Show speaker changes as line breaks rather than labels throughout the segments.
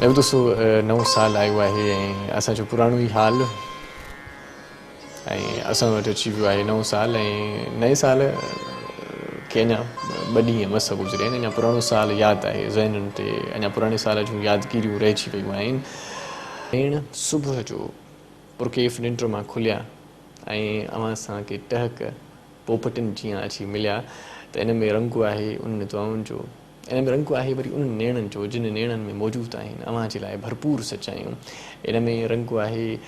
نئون دوستو نئون سال آيو آهي ۽ اسان جو پراڻو ئي حال ۽ اسان وٽ اچي ويو آهي نئون سال ۽ نئين سال کي اڃا ٻه ڏينهن مس گذريا آهن اڃا پراڻو سال ياد آهي ذهنن تي اڃا پراڻي سال جون يادگيريون رهجي ويون آهن. ڀيڻ صبح جو پرڪيف ننڊ مان کليا ۽ اوهان سان ڪي ٽهڪ پوپٽن جيان اچي مليا ته ان ۾ رنگ آهي انهن دعائن جو، ان ۾ رنگ آهي وري انهن نيڻن جو جن نيڻن ۾ موجود آهن اوهان جي لاء ڀرپور سچايون. ان ۾ رنگ آهي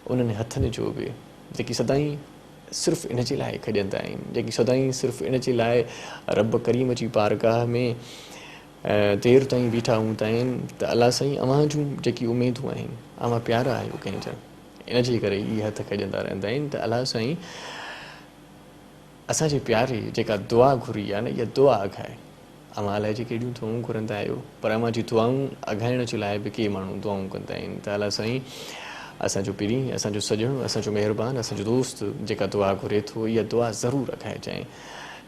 انهن هٿن جو به جيڪي سدائين صرف ان جي لاء کڄندا آهن، جيڪي سدائين صرف ان جي لاء رب ڪريم جي بارگاهه ۾ دير تائين بيٺا هوندا آهن ته الله سائين اوهان جون جيڪي اميدون آهن، اوهان پيارا آهيو ڪنهن جا، ان جي ڪري ئي هٿ کڄندا رهندا آهن ته الله سائين اسان جي پياري جيڪا دعا گهري آهي نه اها دعا اگهائي. اوهان الائجي ڪهڙيون دعائون گهرندا آهيو پر اوهان جي دعائون اگهائڻ جي لاء به ڪي ماڻهو دعائون ڪندا آهن ته الله سائين اسان جو پرين، اسان جو سڄڻ، اسان جو مهربان، اسان جو دوست جيڪا دعا گهري ٿو اها دعا ضرور اگهائجانء.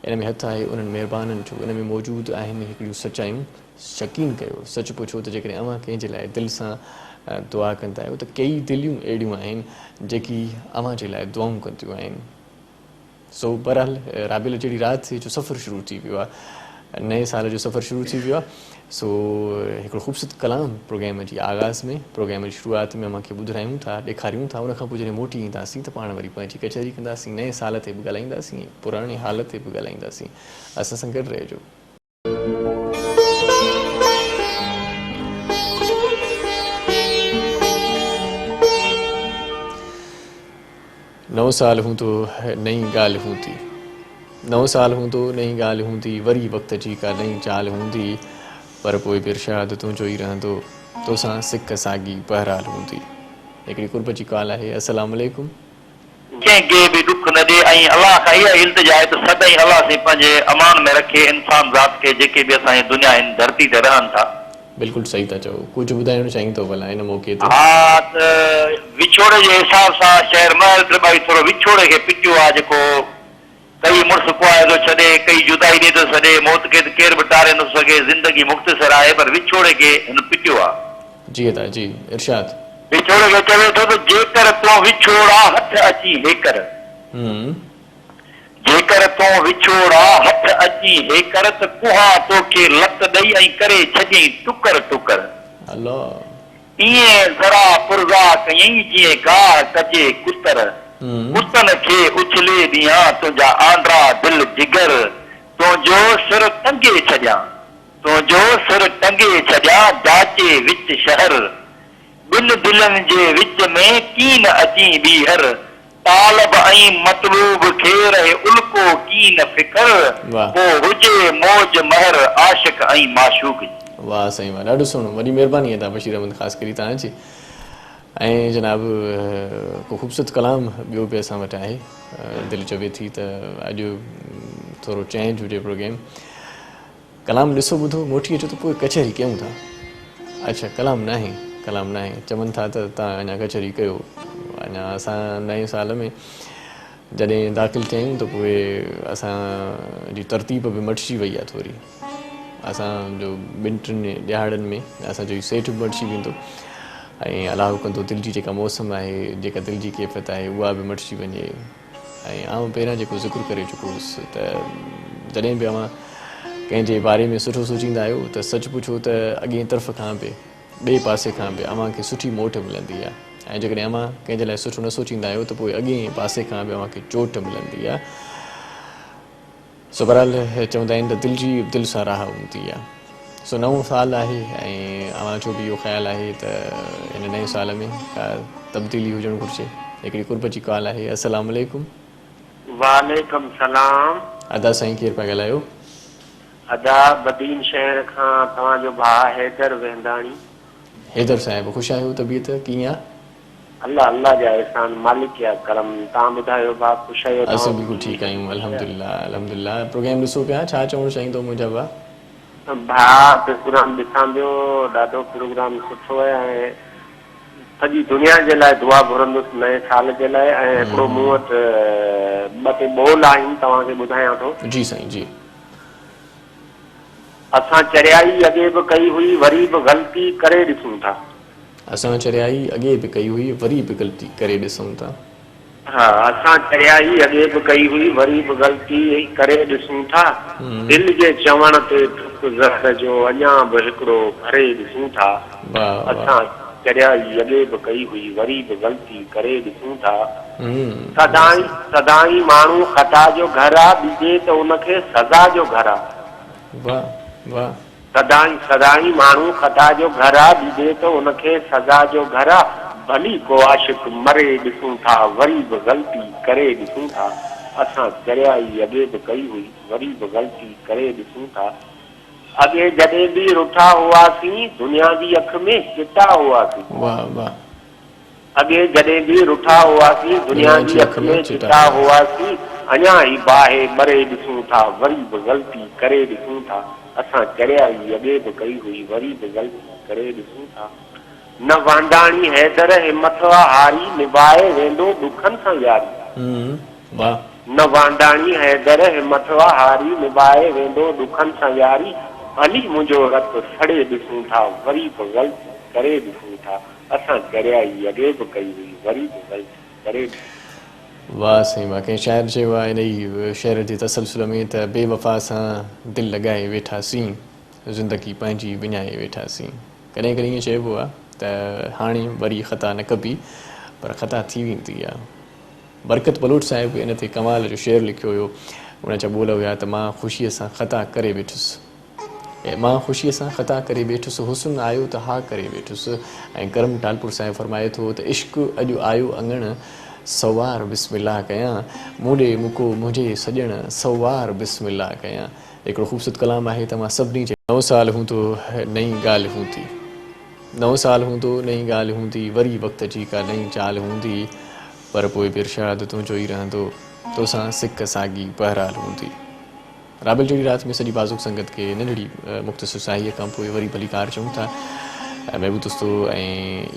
ان ۾ هٿ آهي انهن مهربانن جو، ان ۾ موجود آهن هڪڙيون سچايون. يقين ڪيو، سچ پڇو ته جيڪڏهن اوهان ڪنهن جي لاء دل سان دعا ڪندا آهيو ته ڪيئي دليون اهڙيون آهن جيڪي اوهان جي لاء دعائون ڪنديون آهن. سو بهرحال رابيل جهڙي رات جو سفر شروع ٿي ويو آهي. نئين سال جو سفر شروع ٿي ويو آهي. سو هڪڙو خوبصورت ڪلام پروگرام جي آغاز ۾ پروگرام جي شروعات ۾ اوهان کي ٻڌرايون ٿا، ڏيکاريون ٿا. ان کان پوء جڏهن موٽي اينداسين ته پاڻ وري پنهنجي ڪچهري ڪنداسين، نئين سال تي به ڳالهائينداسين ۽ پراڻي حال تي به ڳالهائينداسين. اسان سان گڏ رهجو. نئون سال هوندو نئين ڳالهه هوندي. نئون سال هوندو نئين ڳالهه هوندي وري وقت جي ڪا نئين چال هوندي پر پوء به ارشاد تنهنجو ئي رهندو توسان سڪ ساڳي بهرحال هوندي. هڪڙي قرب جي ڪال آهي السلام عليڪم.
ڪنهن کي به ڏک نه ڏي ۽ الله کان اها ئي التجا آهي ته سدائين الله سائين پنهنجي امان ۾ رکي انسان ذات کي جيڪي به اسان جي دنيا هن ڌرتي تي رهن ٿا.
بلڪل صحيح ٿا چئو ڪجهه ٻڌائڻ چاهيندو ڀلا ان موقعي تي.
ها ته وڇوڙي جي حساب سان شهر محل ٽٻائي ٿورو وڇوڙي کي پٽيو آ جيڪو ڪئي مڙس ڪوائي ٿو ڇڏي، ڪئي جدائي ڏئي ٿو سڏي، موت کي ته ڪير به ٽاري نٿو سگهي، زندگي مختصر آهي پر وڇوڙي کي هن پٽيو آ.
جي ادا جي ارشاد.
وڇوڙي کي چوي ٿو ته جيڪر تون وڇوڙا هٿ اچين هيڪر. جيڪر تون وڇوڙا هٿ اچين هيڪر ته ڪوهان توکي لت ڏئي ۽ ڪري ڇڏيئين ٽڪر ٽڪر.
الله.
ائين ذرا پرزا ڪيئين جيئن گاهه ڪجي ڪتر. ڪتن کي اڇلي ڏيان تنهنجا آنڊرا دل جگر. تنهنجو سر ٽنگي ڇڏيان تنهنجو سر ٽنگي ڇڏيان جاچي وچ شهر. ٻن دلن جي وچ ۾ ڪين اچين ٻيهر. طالب ۽ مطلوب کي رهي الڪو ڪين فڪر، پو هجي موج مهر عاشق ۽ معشوق جي.
واه سائين واه ڏاڍو سهڻو وڏي مهرباني ادا بشير احمد خاصخيلي توهان جي ۽ جناب ڪو خوبصورت ڪلام ٻيو به اسان وٽ آهي دل چوي ٿي ته اڄ ٿورو چينج هجي پروگرام ڪلام ڏسو ٻڌو موٽي اچو ته پوء ڪچهري ڪيون ٿا. اڇا ڪلام ناهي ڪلام ناهي چون ٿا ته توهان اڃا ڪچهري ڪيو اڃا اسان نئين سال ۾ جڏهن داخل ٿيا آهيون ته پوء اسان جي ترتيب به مٽجي وئي آهي ٿوري اسان جو ٻن ٽن ڏهاڙن ۾ اسان جو هي سيٽ به مٽجي ويندو ۽ الله ڪندو دل جي جيڪا موسم آهي جيڪا دل جي ڪيفيت آهي اها به مٽجي وڃي ۽ آئون پهريان جيڪو ذڪر ڪري چڪو هوس ته جڏهن به اوهان ڪنهن جي باري ۾ سٺو سوچيندا آهيو ته سچ پڇو ته اڳئين طرف کان به ٻئي پاسي کان به اوهان کي سٺي موٽ ملندي آهي ۽ جيڪڏهن اوهان ڪنهن جي لاء سٺو نه سوچيندا آهيو ته پوء اڳئين پاسي کان به اوهان کي چوٽ ملندي آهي. سو بهرحال چوندا آهن ته دل جي دل سان راهه هوندي آهي. سو نئون سال آهي ۽ اوهان جو به اهو خيال آهي ته هن نئين سال ۾ ڪا تبديلي هجڻ گهرجي. هڪڙي قرب جي ڪال آهي. السلام عليڪم.
وعليڪم سلام.
ادا سائين ڪير پيا ڳالهايو؟
ادا بدين شهر کان توهان جو ڀاء حيدر وهنداڻي.
حيدر صاحب خوش آهيو طبيعت ڪيئن آ؟
الله الله جا احسان مالڪ جا ڪرم توهان ٻڌايو ڀاء خوش آهيو
اسين
توهان
بلڪل ٺيڪ آهيون الحمدلله الحمدلله پروگرام ڏسو پيا ڇا چوڻ چاهيندو منهنجا ڀاء.
ڀاء پروگرام ڏسان پيو ڏاڍو پروگرام سٺو آهي ۽ سڄي دنيا جي لاء دعا گهرندس نئين سال جي لاء ۽ هڪڙو مون وٽ ٻه ٽي ٻول آهن توهان کي ٻڌايان ٿو.
جي سائين جي.
اسان چريائي اڳي به ڪئي هئي وري به غلطي ڪري ڏسون ٿا.
اسان چريائي اڳي به ڪئي هئي وري به غلطي ڪري ڏسون ٿا.
ها اسان چريائي اڳي به ڪئي هئي وري به غلطي ڪري ڏسون ٿا. دل جي چوڻ تي ڍڪ زهر جو اڃا به هڪڙو ڀري ڏسون ٿا. اسان چريائي اڳي به ڪئي هئي وري به غلطي ڪري ڏسون ٿا. سدائين سدائين ماڻهو خطا جو گهر آ ڏجي ته ان کي سزا جو گهر آ.
واه واه.
سدائين سدائين ماڻهو خطا جو گهر آ ڏجي ته ان کي سزا جو گهر آ ڀلي ڪو عاشق مري ڏسون ٿا وري به غلطي ڪري ڏسون ٿا اسان چريائي اڳي به ڪئي هئي وري به غلطي ڪري ڏسون ٿا اڳي جڏهن به رٺا هئاسين دنيا جي اک ۾ چٽا هئاسين.
واه واه.
اڳي جڏهن به رٺا هئاسين، دنيا جي اک ۾ چٽا هئاسين، اڃا هي باهه ٻري ڏسون ٿا، وري به غلطي ڪري ڏسون ٿا، اسان چريائي اڳي به ڪئي هئي، وري به غلطي ڪري ڏسون ٿا. نه وانداڻي حيدر همٿ آ هاري، نڀائي ويندو ڏکن سان ياري. نه وانداڻي حيدر همٿ آ هاري، نڀائي ويندو ڏکن سان ياري، ڀلي منهنجو رت سڙي ڏسون ٿا، وري به غلطي ڪري ڏسون ٿا. اسان چريائي اڳي به ڪئي هئي وري به غلطي ڪري ڏسي.
واه سائين واه ڪنهن شاعر چيو آهي انهي شعر جي تسلسل ۾ ته بي وفا سان دل لڳائي ويٺاسين زندگي پنهنجي وڃائي ويٺاسين ڪڏهن ڪڏهن ائين چئبو آهي ته هاڻي وري خطا نه ڪبي پر خطا ٿي ويندي آهي برڪت بلوچ صاحب ان تي ڪمال جو شعر لکيو هيو ان جا ٻول هيا ته مان خوشيء سان خطا ڪري ويٺس. مان خوشيء سان خطا ڪري ويٺس، حسن آيو ته ها ڪري ويٺس. ۽ ڪرم ٽالپر صاحب فرمائي ٿو ته عشق اڄ آيو اڱڻ، سو وار بسم الله ڪيان، مون ڏي مڪو منهنجي سڄڻ، سو وار بسم الله ڪيان. هڪڙو خوبصورت ڪلام آهي توهان سڀني جي. نئون سال هوندو نئين ڳالهه هوندي. نئون سال هوندو نئين ڳالهه هوندي وري وقت جي ڪا نئين چال هوندي پر پوء به ارشاد تنهنجو ئي رهندو توسان سڪ ساڳي بهرحال هوندي. رابيل جهڙي رات ۾ سڄي بازوڪ سنگت کي ننڍڙي مختصر ساهيء کان پوء وري ڀليڪار چئون ٿا. محبوب دوستو ۽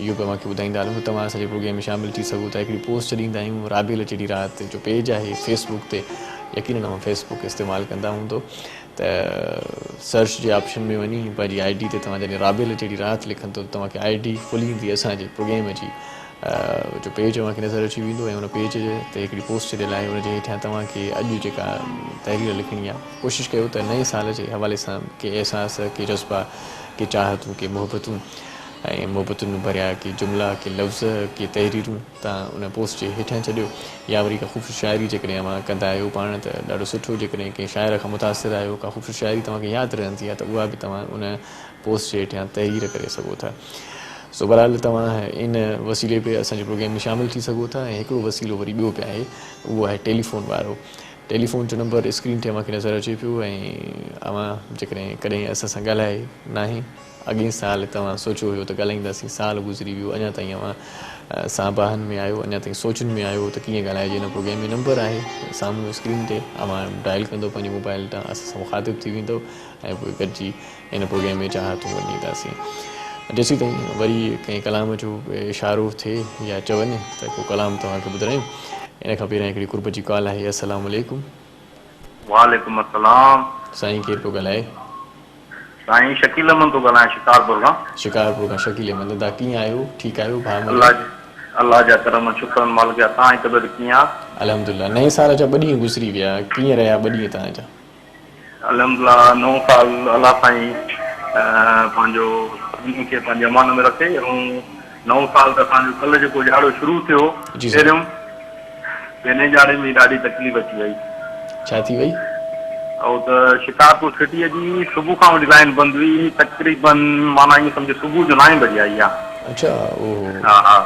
اهو به اوهان کي ٻڌائيندا هلون ته توهان اسان جي پروگرام ۾ شامل ٿي سگهو ٿا. هڪڙي پوسٽ ڇڏيندا آهيون رابيل جهڙي رات جو پيج آهي فيس بڪ تي يقينن اوهان فيس بڪ استعمال ڪندا هوندو ته سرچ جي آپشن ۾ وڃي پنهنجي I D تي توهان جڏهن رابيل جهڙي رات لکندو ته توهان کي I D کلي ايندي اسان جي پروگرام جي جو پيج اوهان کي نظر اچي ويندو ۽ ان پيج تي هڪڙي پوسٽ ڇڏيل آهي ان جي هيٺيان توهان کي اڄ جيڪا تحرير لکڻي آهي ڪوشش ڪيو ته نئين سال جي حوالي سان ڪي احساس ڪي جذبا ڪي چاهتون ڪي محبتون ۽ محبتن ڀريا ڪي جملا ڪي لفظ ڪي تحريرون توهان ان پوسٽ جي هيٺيان ڇڏيو يا وري ڪا خوبصورت شاعري جيڪڏهن اوهان ڪندا آهيو پاڻ ته ڏاڍو سٺو جيڪڏهن ڪنهن شاعر کان متاثر آهيو ڪا خوبصورت شاعري توهان کي ياد رهندي آهي ته اها به توهان ان پوسٽ جي هيٺيان تحرير ڪري سگهو ٿا. سو بهرحال توهان ان وسيلي به اسان جي پروگرام ۾ شامل ٿي سگهو ٿا ۽ هڪڙو وسيلو وري ٻيو به آهي اهو آهي ٽيليفون وارو. ٽيليفون جو نمبر اسڪرين تي اوهان کي نظر اچي پيو ۽ اوهان جيڪڏهن ڪڏهن اسان سان ڳالهائي ناهي اڳئين سال توهان سوچيو هيو ته ڳالهائينداسين سال گذري ويو اڃا تائين اوهان سانباهن ۾ آهيو اڃا تائين سوچن ۾ آهيو ته ڪيئن ڳالهائجي ان پروگرام ۾ نمبر آهي سامهون اسڪرين تي اوهان ڊائل ڪندو پنهنجي موبائل تان اسان سان مخاطب ٿي ويندو ۽ پوء گڏجي هن پروگرام ۾ چاهتون ونڊينداسين. جيسيتائين وري ڪنهن ڪلام جو اشارو ٿئي يا چون ته ڪو ڪلام توهان کي ٻڌرايون. ان کان پهريان هڪڙي قرب جي ڪال آهي. السلام عليڪم.
وعليڪم السلام.
سائين ڪير پيو ڳالهائي؟
سائين شڪيل احمد ٿو ڳالهايان شڪارپور کان.
شڪارپور کان شڪيل احمد ادا ڪيئن آهيو ٺيڪ آهيو ڀاء منهنجا.
الله جا ڪرم شڪرن مالڪ جا توهان جي طبيعت ڪيئن آ؟
الحمدلله نئين سال جا ٻه ڏينهن گذري ويا ڪيئن رهيا ٻه ڏينهن توهان جا؟
الحمدلله نئون سال الله سائين پنهنجو سڀني کي پنهنجي امان ۾ رکي ۽ نئون سال ته اسان جو ڪلهه جيڪو ڄاڙو شروع ٿيو پهريون پهرين ڄاڙي ۾ ڏاڍي تڪليف اچي وئي.
ڇا ٿي وئي؟
او ته شڪارپور سٽيء جي صبح کان وٺي لائين بند هئي تقريبن معنيٰ ائين سمجهه صبح جو نائين بجي آئي آ.
اڇا اوهو.
ها ها.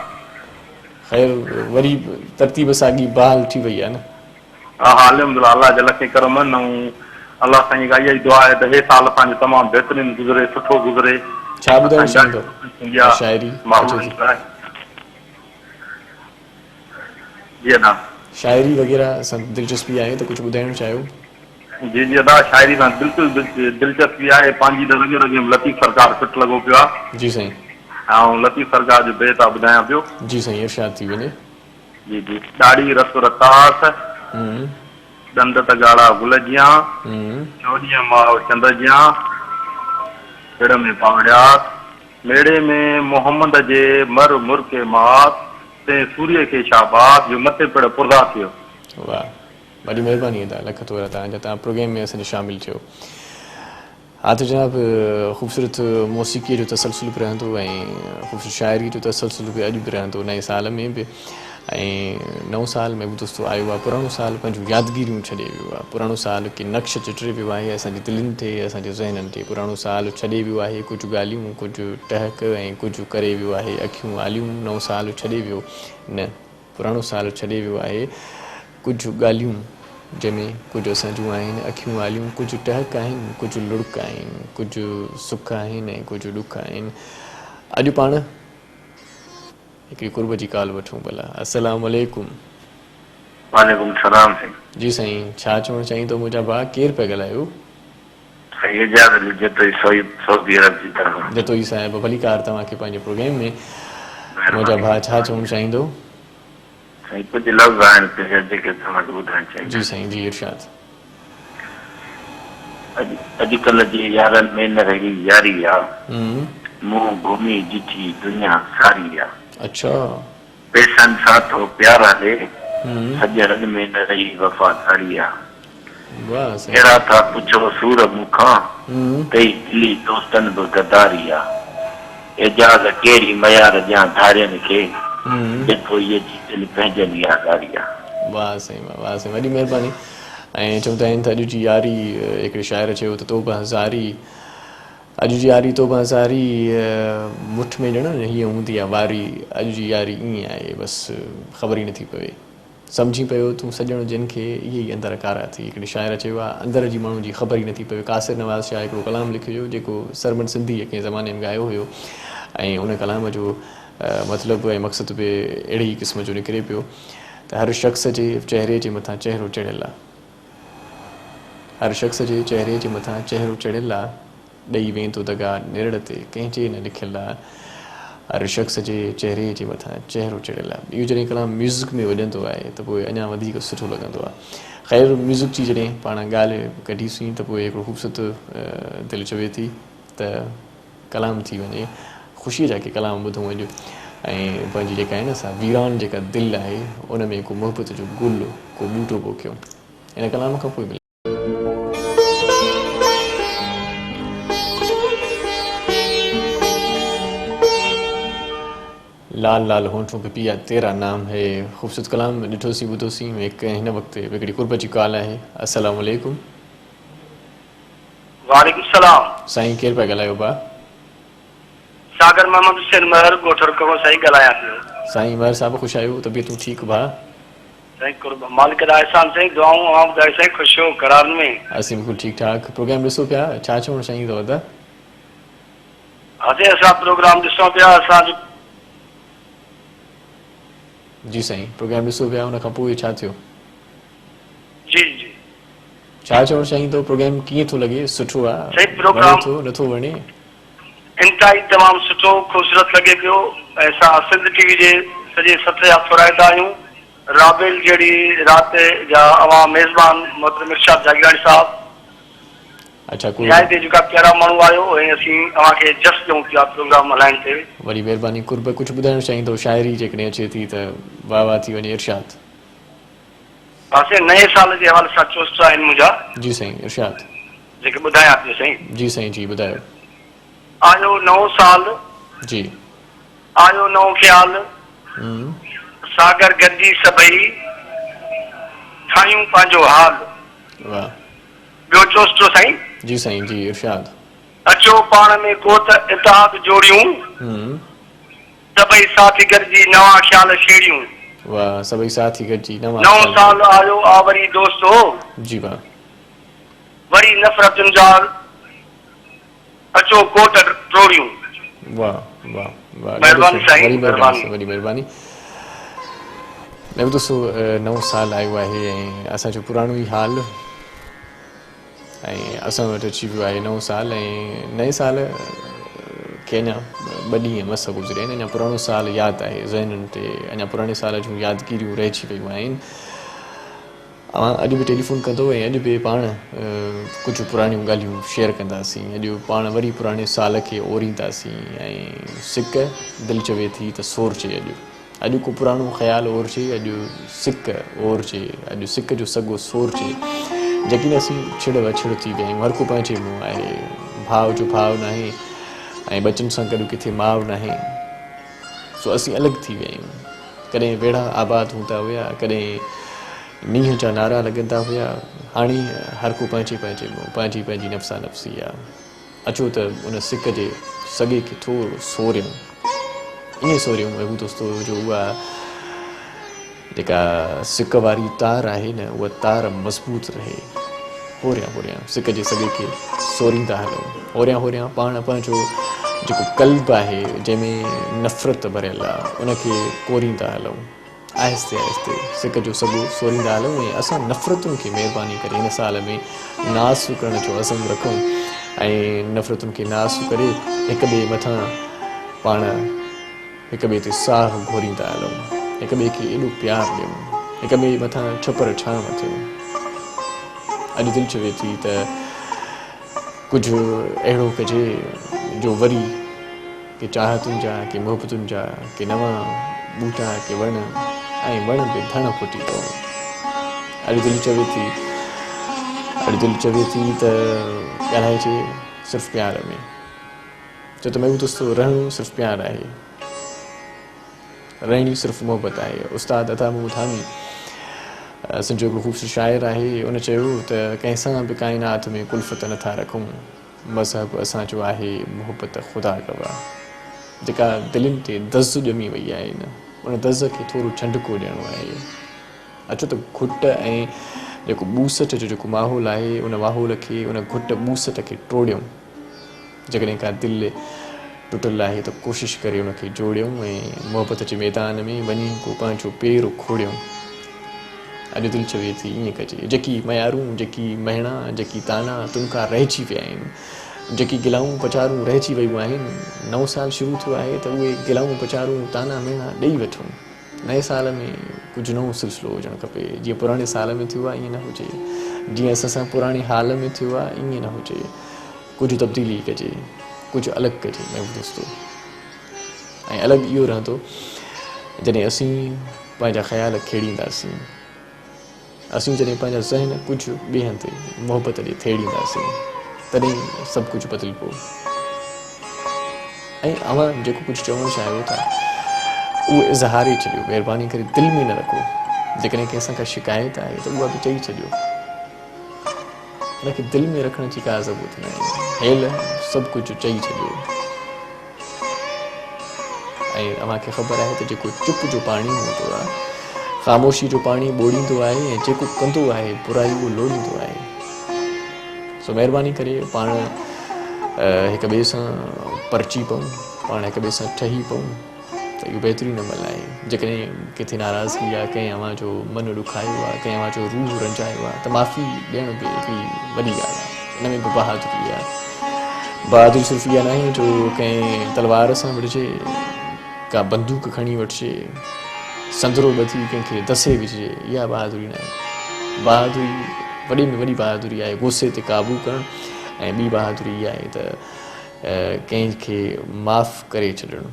خير وري ترتيب ساڳي بحال ٿي وئي آ نه.
ها الحمدلله الله جا لکين ڪرم آهن ۽ الله سائين کان اها ئي دعا آهي ته هي سال اسان جو تمام بهترين گذري سٺو گذري
ڇا ٻڌائڻ چاهيندو ڪا شاعري اچي ٿي.
جي ادا.
شاعري وغيره سان دلچسپي آهي ته ڪجهه ٻڌائڻ چاهيو.
جي جي ادا شاعري سان بلڪل دلچسپي آهي پنهنجي ته رڳي رڳي ۾ لطيف سرڪار فٽ لڳو پيو آهي.
جي سائين.
آئون لطيف سرڪار جو بيت آ ٻڌايان پيو.
جي سائين ارشاد ٿي وڃي.
جي جي ڏاڙهي رت رتاس، ڏند ته ڳاڙها گل جيان، چوڏهينء ماء چنڊ جيان،
پڙ ۾ پاڙيات، ميڙي ۾ محمد جي مر مرڪي مات، تنهن سوريء کي شاباس، جو مٿي پڙ پرزا ٿيو.
واھ وڏي مهرباني ادا لک ٿورا توهان جا توهان پروگرام ۾ اسان جي شامل ٿيو. ها ته جناب خوبصورت موسيقيء جو تسلسل به رهندو ۽ خوبصورت شاعريء جو تسلسل به اڄ به رهندو نئين سال ۾ به ۽ نئون سال محبوب دوستو آيو آهي پراڻو سال پنهنجون يادگيريون ڇڏي ويو آهي پراڻو سال ڪي نقش چٽري ويو آهي اسان جي دلين تي اسان جي ذهنن تي پراڻو سال ڇڏي ويو آهي ڪجهه ڳالهيون ڪجهه ٽهڪ ۽ ڪجهه ڪري ويو آهي اکيون آليون نئون سال ڇڏي ويو نه پراڻو سال ڇڏي ويو آهي ڪجهه ڳالهيون جنهن ۾ ڪجهه اسان جون آهن اکيون آليون ڪجهه ٽهڪ آهن ڪجهه لڙڪ آهن ڪجهه سک آهن ۽ ڪجهه ڏک آهن اڄ پاڻ هڪڙي قرب جي ڪال وٺون ڀلا السلام عليڪم.
وعليڪم السلام سائين.
جي سائين ڇا چوڻ چاهيندو منهنجا ڀاء ڪير پيا ڳالهايو.
سائين اعجاز علي جتوئي سعودي عرب جي طرفان.
جتوئي صاحب ڀليڪار توهان کي پنهنجي پروگرام ۾ منهنجا
مهرباني
ڀاء ڇا چوڻ چاهيندو.
سائين ڪجهه لفظ آهن پنهنجا جيڪي توهان کي ٻڌائڻ
جي
چاهيندس.
سائين جي ارشاد.
اڄ اڄڪلهه جي يارن ۾ نه رهي ياري آ. منهن گهمي ڏٺي دنيا ساري آ.
اڇا.
پئسن سان ٿو پيار هلي. سڄڻن ۾ نه رهي وفاداري آ.
واهه سائين.
اهڙا ٿا پڇو سور مون کان. ڪئي دلي دوستن به غداري آ. اعجاز ڪهڙي ميار ڏيان ڌارين کي. جتوئيء جي دل پنهنجن ئي آزاري آ.
واهه سائين واهه واهه سائين وڏي مهرباني ۽ چوندا آهن ته اڄ جي ياري هڪڙي شاعر چيو ته توبه زاري اڄ جي ياري توبه زاري مٺ ۾ ڄڻ نه هيئن هوندي آ واري اڄ جي ياري ائين آهي بس خبر ئي نٿي پوي سمجهين پيو تون سڄڻ جن کي اهي ئي اندر ڪارا ٿي هڪڙي شاعر چيو آ اندر جي ماڻهو جي خبر ئي نٿي پوي قاصر نواز شاهه هڪڙو ڪلام لکيو هيو جيڪو سرمد سنڌيء ڪنهن زماني ۾ ڳايو هيو ۽ ان ڪلام جو مطلب ۽ مقصد به اهڙي ئي قسم جو نڪري پيو ته هر شخص جي چهري جي مٿان چهرو چڙهيل آ. هر شخص جي چهري جي مٿان چهرو چڙهيل آ. ڏئي ويندو دغا نرڙ تي ڪنهن جي نه لکيل آ. هر شخص جي چهري جي مٿان چهرو چڙهيل آ. اهو جڏهن ڪلام ميوزڪ ۾ وڄندو آهي ته پوء اڃا وڌيڪ سٺو لڳندو آ. خير ميوزڪ جي جڏهن پاڻ ڳالهه ڪڍيسين ته پوء هڪڙو خوبصورت دل چوي ٿي ته. ڪلام ٿي وڃي خوشيء جا ڪي ڪلام ٻڌون اڄ ۽ پنهنجي جيڪا آهي نه سا ويران جيڪا دل آهي ان ۾ ڪو محبت جو گل ڪو ٻوٽو پوکيون ان ڪلام کان پوء ملنداسين. لال لال هونٺون پي پيا تيرا نام هي خوبصورت ڪلام ڏٺوسين ٻڌوسين هڪ هن وقت هڪڙي قرب جي ڪال آهي السلام عليڪم.
وعليڪم السلام.
سائين ڪير پيا ڳالهايو ڀا.
ساگر محمد حسين مهر ڳوٺ رڪڻو سائين ڳالهايان پيو.
سائين مهر صاحب خوش آهيو طبيعتون ٺيڪ ڀا.
سائين قرب مالڪ دا احسان سائين دعائون اوهان ٻڌايو سائين خوش هو قرارن ۾.
اسين بلڪل ٺيڪ ٺاڪ پروگرام ڏسو پيا ڇا چوڻ چاهيندو ادا.
ها سائين اسان پروگرام ڏسون پيا اسان جو.
جي سائين پروگرام ڏسو پيا ان کان پوء ڇا ٿيو.
جي جي.
ڇا چوڻ چاهيندو پروگرام ڪيئن ٿو لڳي سٺو آ
سائين
وڻي
پروگرام
ٿو نٿو وڻي.
انتهائي تمام سٺو خوبصورت لڳي پيو ۽ اسان سنڌ ٽي وي جي سڄي سٿ جا ٿورائتا آهيون رابيل جهڙي رات جا اوهان ميزبان محترم ارشاد جاگيراڻي صاحب
اڇا ڪو
نهايت ئي جيڪا پيارا ماڻهو آهيو ۽ اسين اوهان کي جس ڏيون پيا پروگرام هلائڻ تي.
وڏي مهرباني قرب ڪجهه ٻڌائڻ چاهيندو شاعري جيڪڏهن اچي ٿي ته واه واه ٿي وڃي ارشاد.
ها سائين نئين سال جي حوالي سان چوسٽ آهن منهنجا.
جي سائين ارشاد.
جيڪي ٻڌايان پيو سائين.
جي سائين جي ٻڌايو.
آيو نئون سال.
جي.
آيو نئون خيال. ساگر گڏجي سڀئي ٺاهيون پنهنجو حال.
واه.
ٻيو چوسٽو سائين.
جي سائين جي ارشاد.
اچو پاڻ ۾ ڪو ته اتحاد جوڙيون. سڀئي ساٿي گڏجي نوان خيال سيڙيون.
واه سڀئي ساٿي گڏجي نوان
نئون
خيال
سال آيو آ وري دوستو.
جي واه.
وري نفرتن جا اچو ڪوٽ ٽوڙيون.
واه واه واه ڏاڍو
مهرباني
سٺو
سائين
وڏي مهرباني
مهرباني.
سائين وڏي مهرباني. نئون دوستو نئون سال آيو آهي ۽ اسان جو پراڻو ئي حال. ۽ اسان وٽ اچي ويو آهي نئون سال ۽ نئين سال کي اڃا ٻه ڏينهن مس گذريا آهن اڃا پراڻو سال ياد آهي ذهنن تي اڃا پراڻي سال جون يادگيريون رهجي ويون آهن. اوهان اڄ به ٽيليفون ڪندو ۽ اڄ به پاڻ ڪجهه پراڻيون ڳالهيون شيئر ڪنداسين. اڄ پاڻ وري پراڻي سال کي اورينداسين ۽ سڪ دل چوي ٿي ته سورجي اڄ. اڄ ڪو پراڻو خيال اورجي، اڄ سڪ اورجي، اڄ سڪ جو سڳو سورجي. يقين اسين ڇڙ وڇڙ ٿي ويا آهيون، هر ڪو پنهنجي منهن آهي. ڀاء جو ڀاء ناهي ۽ ٻچن سان گڏ ڪٿي ماء ناهي. سو اسين الڳ ٿي ويا آهيون. ڪڏهن ويڙها آباد هوندا هيا، ڪڏهن نينهن جا نعرا لڳندا هيا، هاڻي هر ڪو پنهنجي پنهنجي منهن، پنهنجي پنهنجي نفسا نفسي آ. اچو ته ان سڪ جي سڳي کي ٿورو سوريون. ائين سوريون محبوب دوستو جو اها جيڪا سڪ واري تار آهي نه اها تار مضبوط رهي. هوريان هوريان سڪ جي سڳي کي سوريندا هلون. هوريان هوريان پاڻ پنهنجو جيڪو قلب آهي جنهن ۾ نفرت ڀريل آ ان کي ڪوريندا هلون. آهستي آهستي سڪ جو سڳو سوريندا هلون ۽ اسان نفرتن کي مهرباني ڪري هن سال ۾ ناس ڪرڻ جو عزم رکون ۽ نفرتن کي ناس ڪري هڪ ٻئي مٿان پاڻ هڪ ٻئي تي ساهه گهوريندا هلون، هڪ ٻئي کي ايڏو پيار ڏيون، هڪ ٻئي مٿان ڇپر ڇانو ٿيون. اڄ دل چوي ٿي ته ڪجهه اهڙو ڪجي جو وري ڪي چاهتن جا، ڪي محبتن جا، ڪي نوان ٻوٽا، ڪي وڻ ۽ وڻ به ڌڻ ڦٽي پون. اڄ دل چوي ٿي، اڄ دل چوي ٿي ته ڳالهائجي صرف پيار ۾. ڇو ته محبوب دوستو رهڻو صرف پيار آهي. رهڻي صرف محبت آهي. استاد عطا محمود حامي سنڌ جو هڪڙو خوبصورت شاعر آهي ان چيو ته ڪنهن سان به ڪائنات ۾ ڪلفت نه ٿا رکون مذهب اسان جو آهي محبت خدا گواهه. جيڪا دلين تي دز ڄمي وئي آهي نه ان دز کي ٿورو ڇنڊڪو ڏيڻو آهي. اچو ته گهٽ ۽ جيڪو ٻوسٽ جو جيڪو ماحول آهي ان ماحول کي ان گهٽ ٻوسٽ کي ٽوڙيون. جيڪڏهن ڪا دل ٽٽل آهي ته ڪوشش ڪري ان کي جوڙيون ۽ محبت جي ميدان ۾ وڃي ڪو پنهنجو پير کوڙيون. اڄ دل چوي ٿي ائين ڪجي. جيڪي ميارون، جيڪي مهڻا، جيڪي طعنا تن کان رهجي ويا آهن، جيڪي گلائون پچارون رهجي ويون آهن، نئون سال شروع ٿيو آهي ته اهي گلائون پچارون، طعنا مهڻا ڏئي وٺون. نئين سال ۾ ڪجهه نئون سلسلو هجڻ کپي. جيئن پراڻي سال ۾ ٿيو آهي ائين نه هجي. جيئن اسان سان پراڻي حال ۾ ٿيو آهي ائين نه هجي. ڪجهه تبديلي ڪجي، ڪجهه الڳ ڪجي محبوب دوستو. ۽ الڳ اهو رهندو جڏهن اسين پنهنجا خيال کيڙينداسين. اسين جڏهن پنهنجا ذهن ڪجهه ٻئي هنڌ محبت ڏي ٿيڙينداسين تڏهن سڀ ڪجهه بدلبو ۽ اوهان جيڪو ڪجهه چوڻ چاهيو ٿا اهو اظهاري ڇڏيو مهرباني ڪري دل ۾ نه رکو جيڪڏهن ڪنهن سان ڪا شڪايت آهي ته اها به چئي ڇڏيو ان کي دل ۾ رکڻ جي ڪا ضرورت ناهي هيل سڀ ڪجهه چئي ڇڏيو ۽ اوهان کي خبر آهي ته جيڪو چپ جو پاڻي هوندو آهي خاموشي جو پاڻي ٻوڙيندو آهي ۽ جيڪو ڪندو آهي برائي اهو لوڙيندو آهي سو مهرباني ڪري پاڻ هڪ ٻئي سان پرچي پئون پاڻ هڪ ٻئي سان ٺهي پئون ته اهو بهترين عمل آهي. جيڪڏهن ڪٿي ناراضگي آهي، ڪنهن اوهان جو من ڏکايو آهي، ڪنهن اوهان جو روح رنجايو آهي ته معافي ڏيڻ به هڪڙي وڏي ڳالهه آهي. ان ۾ به بهادري آهي. بهادري صرف اها ناهي جو ڪنهن تلوار سان وڙهجي، ڪا بندوق کڻي وٺجي، سندرو ٻڌي ڪنهن کي دسي وجهجي، اها بهادري ناهي. بهادري وڏي ۾ وڏي بهادري آهي غصي تي قابو ڪرڻ ۽ ٻي بهادري اها آهي ته ڪنهن کي معاف ڪري ڇڏڻ.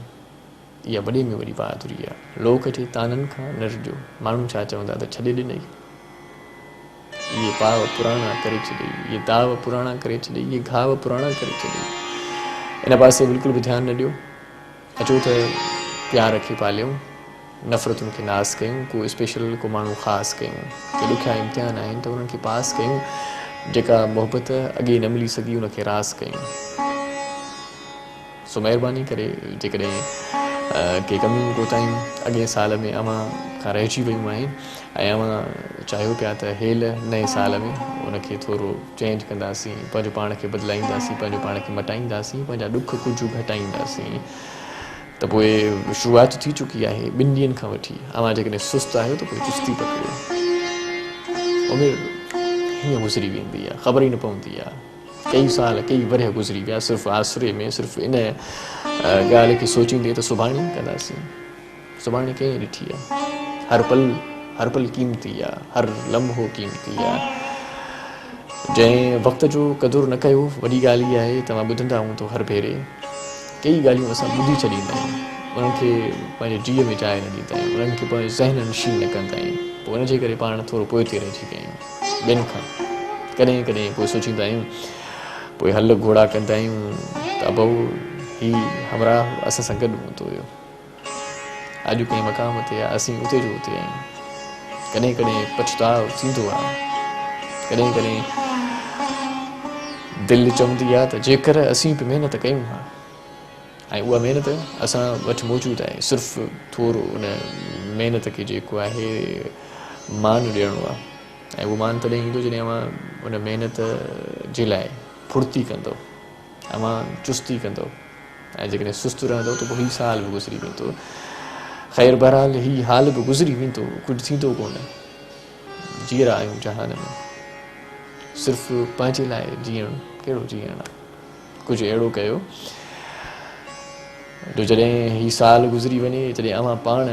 اها وڏي ۾ وڏي بهادري آهي. لوڪ جي طعنن کان نه ڊڄو. ماڻهو ڇا چوندا ته ڇڏي ڏنئي. اهي پاء پراڻا ڪري ڇڏيئي. اهي داء پراڻا ڪري ڇڏيئي. اهي گهاء پراڻا ڪري ڇڏيئي. ان پاسي بلڪل به ڌيان نه ڏيو. اچو ته پيار کي پاليون. نفرتن کي ناس ڪيون. ڪو اسپيشل ڪو ماڻهو خاص ڪيون. ڪي ڏکيا امتحان آهن ته انهن کي پاس ڪيون. جيڪا محبت اڳي نه ملي سگهي ان کي راس ڪيون. سو مهرباني ڪري جيڪڏهن ڪي ڪميون ڪوتاهيون اڳئين سال ۾ اوهان کان رهجي ويون آهن ۽ اوهان چاهيو پيا ته هيل نئين سال ۾ ان کي ٿورو چينج ڪنداسين پنهنجو پاڻ کي بدلائينداسين پنهنجو پاڻ کي مٽائينداسين پنهنجا ڏک ڪجهه گهٽائينداسين ته پوء شروعات ٿي چڪي آهي ٻن ڏينهن کان وٺي اوهان جيڪڏهن سست آهيو ته پوء چستي پڪڙيو عمر هيئن گذري ويندي آهي خبر ئي نه پوندي آهي. ڪيئي سال، ڪيئي ورهيه گذري ويا، صرف آسري ۾، صرف ان ڳالهه کي سوچيندي ته سڀاڻي ڪنداسين. سڀاڻي ڪنهن ڏٺي آ؟ هر پل، هر پل قيمتي آ، هر لمحو قيمتي آ. جنهن وقت جو قدر نه ڪيو، وڏي ڳالهه اها آهي توهان ٻڌندا هوندو هر ڀيري ڪيئي ڳالهيون اسان ٻڌي ڇڏيندا آهيون، انهن کي پنهنجي جيء ۾ جاء نه ڏيندا آهيون، انهن کي پنهنجي ذهن نشين نه ڪندا آهيون، پوء ان جي ڪري پاڻ ٿورو پوئتي رهجي ويا آهيون ٻين کان. ڪڏهن ڪڏهن پوء سوچيندا آهيون، پوء هل گهوڙا ڪندا آهيون ته ابو هي همراهه اسان سان گڏ هوندو هيو. اڄ ڪنهن مقام تي آ، اسين اتي جو اتي آهيون. ڪڏهن ڪڏهن پڇتاء ٿيندو آ، ڪڏهن ڪڏهن دل چوندي آ ته جيڪر اسين به محنت ڪيون ها ۽ اها محنت اسان وٽ موجود آهي، صرف ٿورو ان محنت کي جيڪو آهي مان ڏيڻو آ ۽ اهو مان تڏهن ايندو جڏهن اوهان ان محنت جي لاء ڦڙتي ڪندؤ. اوهان چستي ڪندؤ ۽ جيڪڏهن سست رهندؤ ته پوء هي سال به گذري ويندو. خير بهرحال هي حال به گذري ويندو، ڪجهه ٿيندو ڪونه. جيئرا آهيون جهان ۾، صرف پنهنجي لاء جيئڻ ڪهڙو جيئڻ آ. ڪجهه اهڙو ڪيو جو جڏهن هي سال گذري وڃي، جڏهن اوهان پاڻ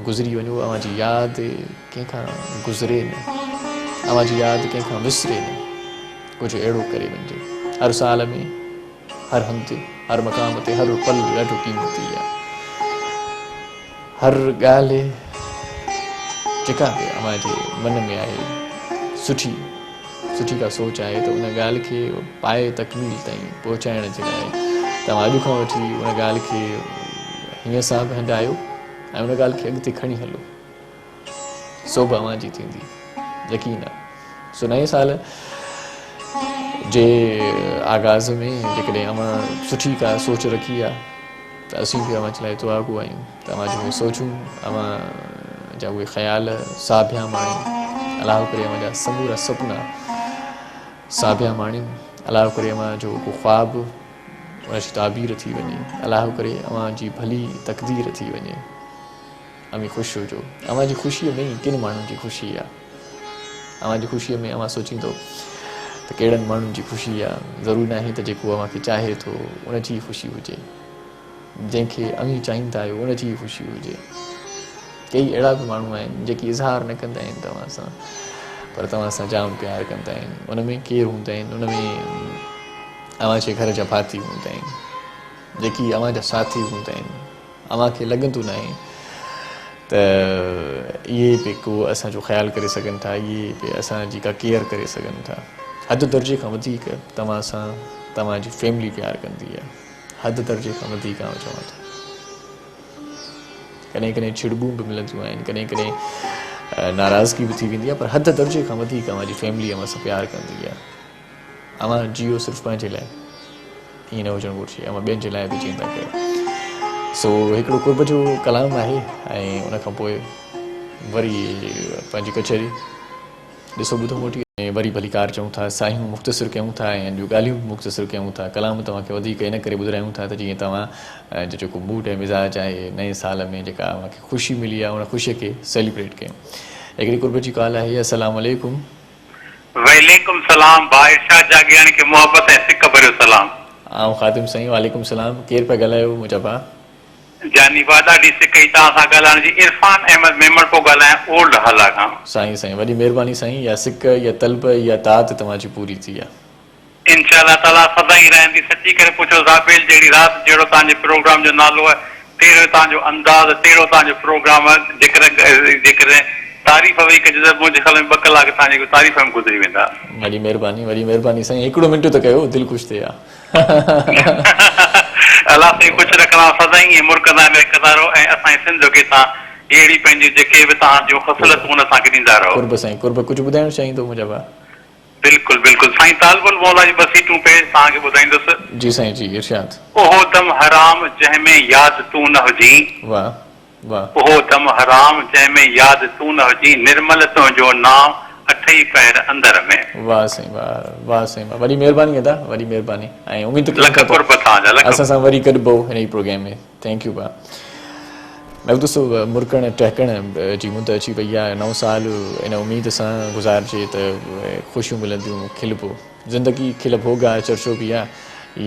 گذري وڃو، اوهان جي ياد ڪنهن کان گذري نه، اوهان جي ياد ڪنهن کان وسري نه. ڪجهه اهڙو ڪري وڃجي. هر سال ۾ هر هنڌ هر مقام تي هر پل ڏاڍو قيمتي آهي. هر ڳالهه جيڪا به اوهان جي من ۾ آهي سٺي سٺي ڪا سوچ آهي ته ان ڳالهه کي پائي تڪميل تائين پهچائڻ جي لاء توهان اڄ کان وٺي ان ڳالهه کي هيئن سان به هنڊايو ۽ ان ڳالهه کي اڳتي کڻي هلو. سوڀ اوهان جي ٿيندي يقين آ. سو نئين سال جي آغاز ۾ جيڪڏهن اوهان سٺي ڪا سوچ رکي آ ته اسين به اوهان جي لاء دعا گو آهيون ته اوهان جون اهي سوچون اوهان جا اهي خيال ساڀيان ماڻين الله ڪري اوهان جا سمورا سپنا ساڀيان ماڻين الله ڪري اوهان جو ڪو خواب ان جي تعبير ٿي وڃي الله ڪري اوهان جي ڀلي تقدير ٿي وڃي. اوهين خوش هجو. اوهان جي خوشيء ۾ ئي ڪن ماڻهن جي خوشي آ. اوهان جي خوشيء ۾ اوهان سوچيندو ته ڪهڙن ماڻهن جي خوشي آ. ضروري ناهي ته جيڪو اوهان کي چاهي ٿو ان جي ئي خوشي هجي. جنهن کي اوهين چاهيندا آهيو ان جي ئي خوشي هجي. ڪيئي اهڙا به ماڻهو آهن جيڪي اظهار نه ڪندا آهن توهان سان پر توهان سان جام پيار ڪندا آهن. ان ۾ ڪير هوندا آهن؟ ان ۾ اوهان جي گهر جا ڀاتي هوندا آهن. جيڪي اوهان جا ساٿي هوندا آهن. اوهان کي لڳندو ناهي ته اهي به ڪو اسان جو خيال ڪري سگهن ٿا، اهي به اسان جي ڪا ڪيئر ڪري سگهن ٿا. حد درجي کان وڌيڪ توهان سان توهان جي فيملي پيار ڪندي آهي. حد درجي کان وڌيڪ آئون چوان ٿو. ڪڏهن ڪڏهن ڇڙٻون به ملنديون آهن، ڪڏهن ڪڏهن ناراضگي به ٿي ويندي آهي پر حد درجي کان وڌيڪ اوهان جي فيملي اوهان سان پيار ڪندي آهي. اوهان جيئو صرف پنهنجي لاء ائين نه هجڻ گهرجي اوهان ٻين جي لاء به جيئندا ڪيو سو هڪڙو قرب جو ڪلام آهي ۽ ان کان پوء وري پنهنجي ڪچهري ڏسو ٻڌو موٽي ۽ وري ڀليڪار چئون ٿا ساهيون مختصر ڪيون ٿا ۽ اڄ ڳالهيون به مختصر ڪيون ٿا ڪلام توهان کي وڌيڪ ان ڪري ٻڌرايون ٿا ته جيئن توهان جو جيڪو موڊ ۽ مزاج آهي نئين سال ۾ جيڪا اوهان کي خوشي ملي آهي ان خوشي کي سيليبريٽ ڪيون هڪڙي قرب جي ڪال آهي السلام عليڪم.
وعليڪم سلام ڀاء ارشاد جاگيراڻي کي محبت ۽ سڪ ڀريو سلام.
آئون خادم سائين وعليڪم سلام ڪير پيا ڳالهايو منهنجا ڀاء.
جاني ڀاء ڏاڍي سڪ هئي توهان سان ڳالهائڻ جي عرفان احمد ميمڻ پيو ڳالهايان اولڊ هالا کان.
سائين سائين وڏي مهرباني سائين اها سڪ اها طلب اها تات توهان جي پوري ٿي آ.
انشاء الله تعالي سدائين رهندي سچي ڪري پڇو رابيل جهڙي رات جهڙو توهان جي پروگرام جو نالو آهي تهڙو توهان جو انداز تهڙو توهان جو پروگرام جيڪڏهن جيڪڏهن تعريف ويهي ڪجي ته منهنجي خيال ۾ ٻه ڪلاڪ توهان جي تعريف ۾ گذري ويندا.
وڏي مهرباني وڏي مهرباني سائين هڪڙو منٽ ته ڪيو دل خوش ٿئي ها.
الله سائين خوش رکندا سدائين ائين مرڪندا ۽ مهڪندا رهو ۽ اسان جي سنڌ کي توهان اهڙي پنهنجون جيڪي به توهان جون خصلتون آهن اسان کي ڏيندا رهو.
قرب سائين قرب ڪجهه ٻڌائڻ چاهيندو منهنجا ڀاء.
بلڪل بلڪل سائين طالب الموليٰ جي ٻه سيٽون پيش توهان کي ٻڌائيندس.
جي سائين جي ارشاد.
اهو دم حرام جنهن ۾ ياد تون نه هجين.
واه واه.
اهو دم حرام جنهن ۾ ياد تون نه هجين نرمل تنهنجو نانء اٺئي پهر اندر ۾.
واه سائين واه واه سائين واه وڏي مهرباني ادا وڏي مهرباني ۽ اميد ڪيون
لک
ٿا ته
قرب توهان جا لک.
اسان سان وري گڏبو هن ئي پروگرام ۾ thank you ڀاء. مهڪ دوستو مرڪڻ ٽهڪڻ جي مند اچي وئي آهي نئون سال ان اميد سان گذارجي ته خوشيون ملنديون کلبو زندگي کل ڀوڳ آهي چرچو به آهي.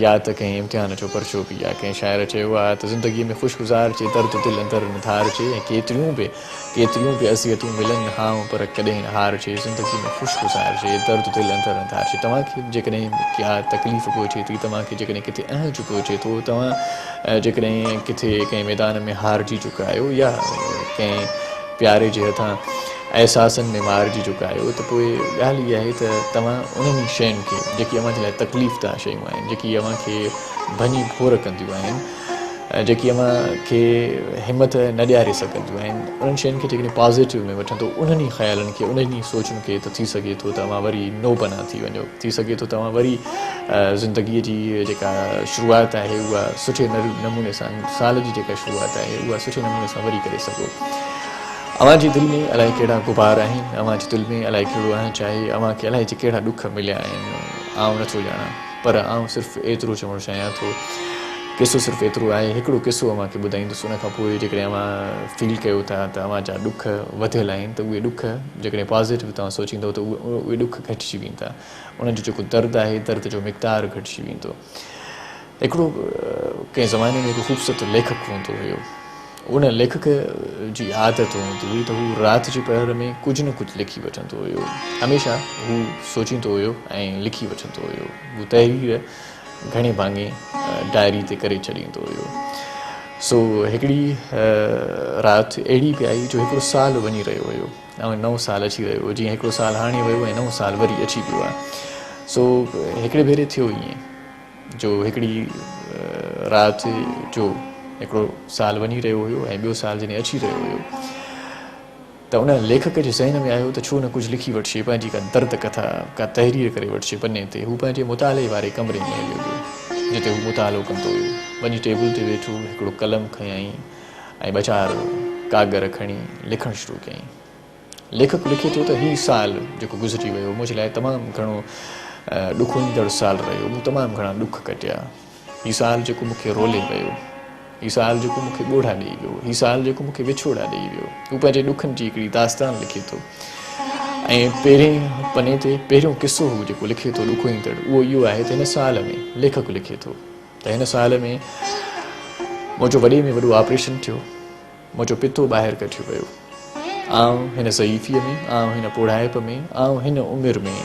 يا ته ڪنهن امتحان جو پرچو به آهي. ڪنهن شاعر چيو آهي ته زندگيء ۾ خوش گذارجي، درد دل اندر نه ڌارجي ۽ ڪيتريون به ڪيتريون به اذيتون ملن هانء پر ڪڏهن نه هارجي. زندگيء ۾ خوش گذارجي، درد دل اندر نه ڌارجي. توهان کي جيڪڏهن ڪا تڪليف پهچي ٿي، توهان کي جيڪڏهن ڪٿي اهنج پهچي ٿو، توهان جيڪڏهن ڪٿي ڪنهن ميدان ۾ هارجي چڪا آهيو يا ڪنهن پياري جي هٿان احساسن ۾ مارجي چڪا آهيو ته پوء ڳالهه اها آهي ته توهان انهن ئي شين کي جيڪي اوهان جي لاء تڪليف ده شيون آهن، جيڪي اوهان کي ڀڃي ڀور ڪنديون آهن، جيڪي اوهان کي همت نه ڏياري سگهنديون آهن، انهن شين کي جيڪڏهن پازيٽو ۾ وٺندو، انهن ئي خيالن کي، انهن ئي سوچن کي ته ٿي سگهي ٿو ته اوهان وري نوبنا ٿي وڃو، ٿي سگهي ٿو ته اوهان وري زندگيء جي جيڪا شروعات آهي اها سٺي نموني سان سال جي جيڪا شروعات آهي اها سٺي نموني سان وري ڪري سگهو. اوهان جي دل ۾ الائي ڪهڙا غبار آهن، اوهان جي دل ۾ الائي ڪهڙو اهنج آهي، اوهان کي الائي جي ڪهڙا ڏک مليا آهن، آئون نٿو ڄاڻان، پر آئون صرف ايترو چوڻ چاهيان ٿو، قصو صرف ايترو آهي، هڪڙو قصو اوهان کي ٻڌائيندس، ان کان پوء جيڪڏهن اوهان فيل ڪيو ٿا ته اوهان جا ڏک وڌيل آهن ته اهي ڏک جيڪڏهن پازيٽو توهان سوچيندؤ ته اهي ڏک گهٽجي ويندا، انهن جو جيڪو درد آهي، درد جو مقدار گهٽجي ويندو. هڪڙو ڪنهن زماني ۾ هڪ خوبصورت ليکڪ هوندو هيو. ان ليکڪ جي عادت هوندي هئي ته هو رات جي پهر ۾ ڪجهه نه ڪجهه لکي وٺندو هيو. هميشه هو سوچيندو هيو ۽ لکي وٺندو هيو. هو تحرير گهڻي ڀاڱي ڊائري تي ڪري ڇڏيندو هيو. سو هڪڙي رات اهڙي به آئي جو هڪڙو سال وڃي رهيو هيو ۽ نئون سال اچي رهيو هيو. جيئن هڪڙو سال هاڻي ويو ۽ نئون سال وري اچي ويو آهي. سو هڪڙي ڀيري ٿيو ائين. جو هڪڙي رات جو هڪڙو سال وڃي رهيو هيو ۽ ٻيو سال جڏهن اچي رهيو هيو ته ان ليکڪ جي ذهن ۾ آيو ته ڇو نه ڪجهه لکي وٺجي پنهنجي ڪا درد ڪٿا ڪا تحرير ڪري وٺجي پني تي. هو پنهنجي مطالعي واري ڪمري ۾ هليو ويو جتي هو مطالعو ڪندو هيو. وڃي ٽيبل تي ويٺو، هڪڙو قلم کنيائين ۽ ٻه چار ڪاڳر کڻي لکڻ شروع ڪيائين. ليکڪ لکي ٿو ته هي سال جيڪو گذري ويو منهنجي لاء تمام گهڻو ڏکوئيندڙ سال رهيو، مون تمام گهڻا ڏک ڪٽيا. هي سال جيڪو مون کي رولي ويو، هي سال جيڪو مون کي ڳوڙها ڏيئي ويو، هي سال جيڪو مون کي وڇوڙا ڏيئي ويو. هو پنهنجي ڏکن جي هڪڙي داستان لکي ٿو ۽ پهرين پني تي پهريون قصو هو جيڪو لکي ٿو ڏکوئيندڙ اهو اهو آهي ته هن سال ۾ ليکڪ لکي ٿو ته هن سال ۾ منهنجو وڏي ۾ وڏو آپريشن ٿيو. منهنجو پتو ٻاهر ڪڍيو ويو. آئون هن ضعيفيء ۾، آئون هن پوڙهائپ ۾، آئون هن عمر ۾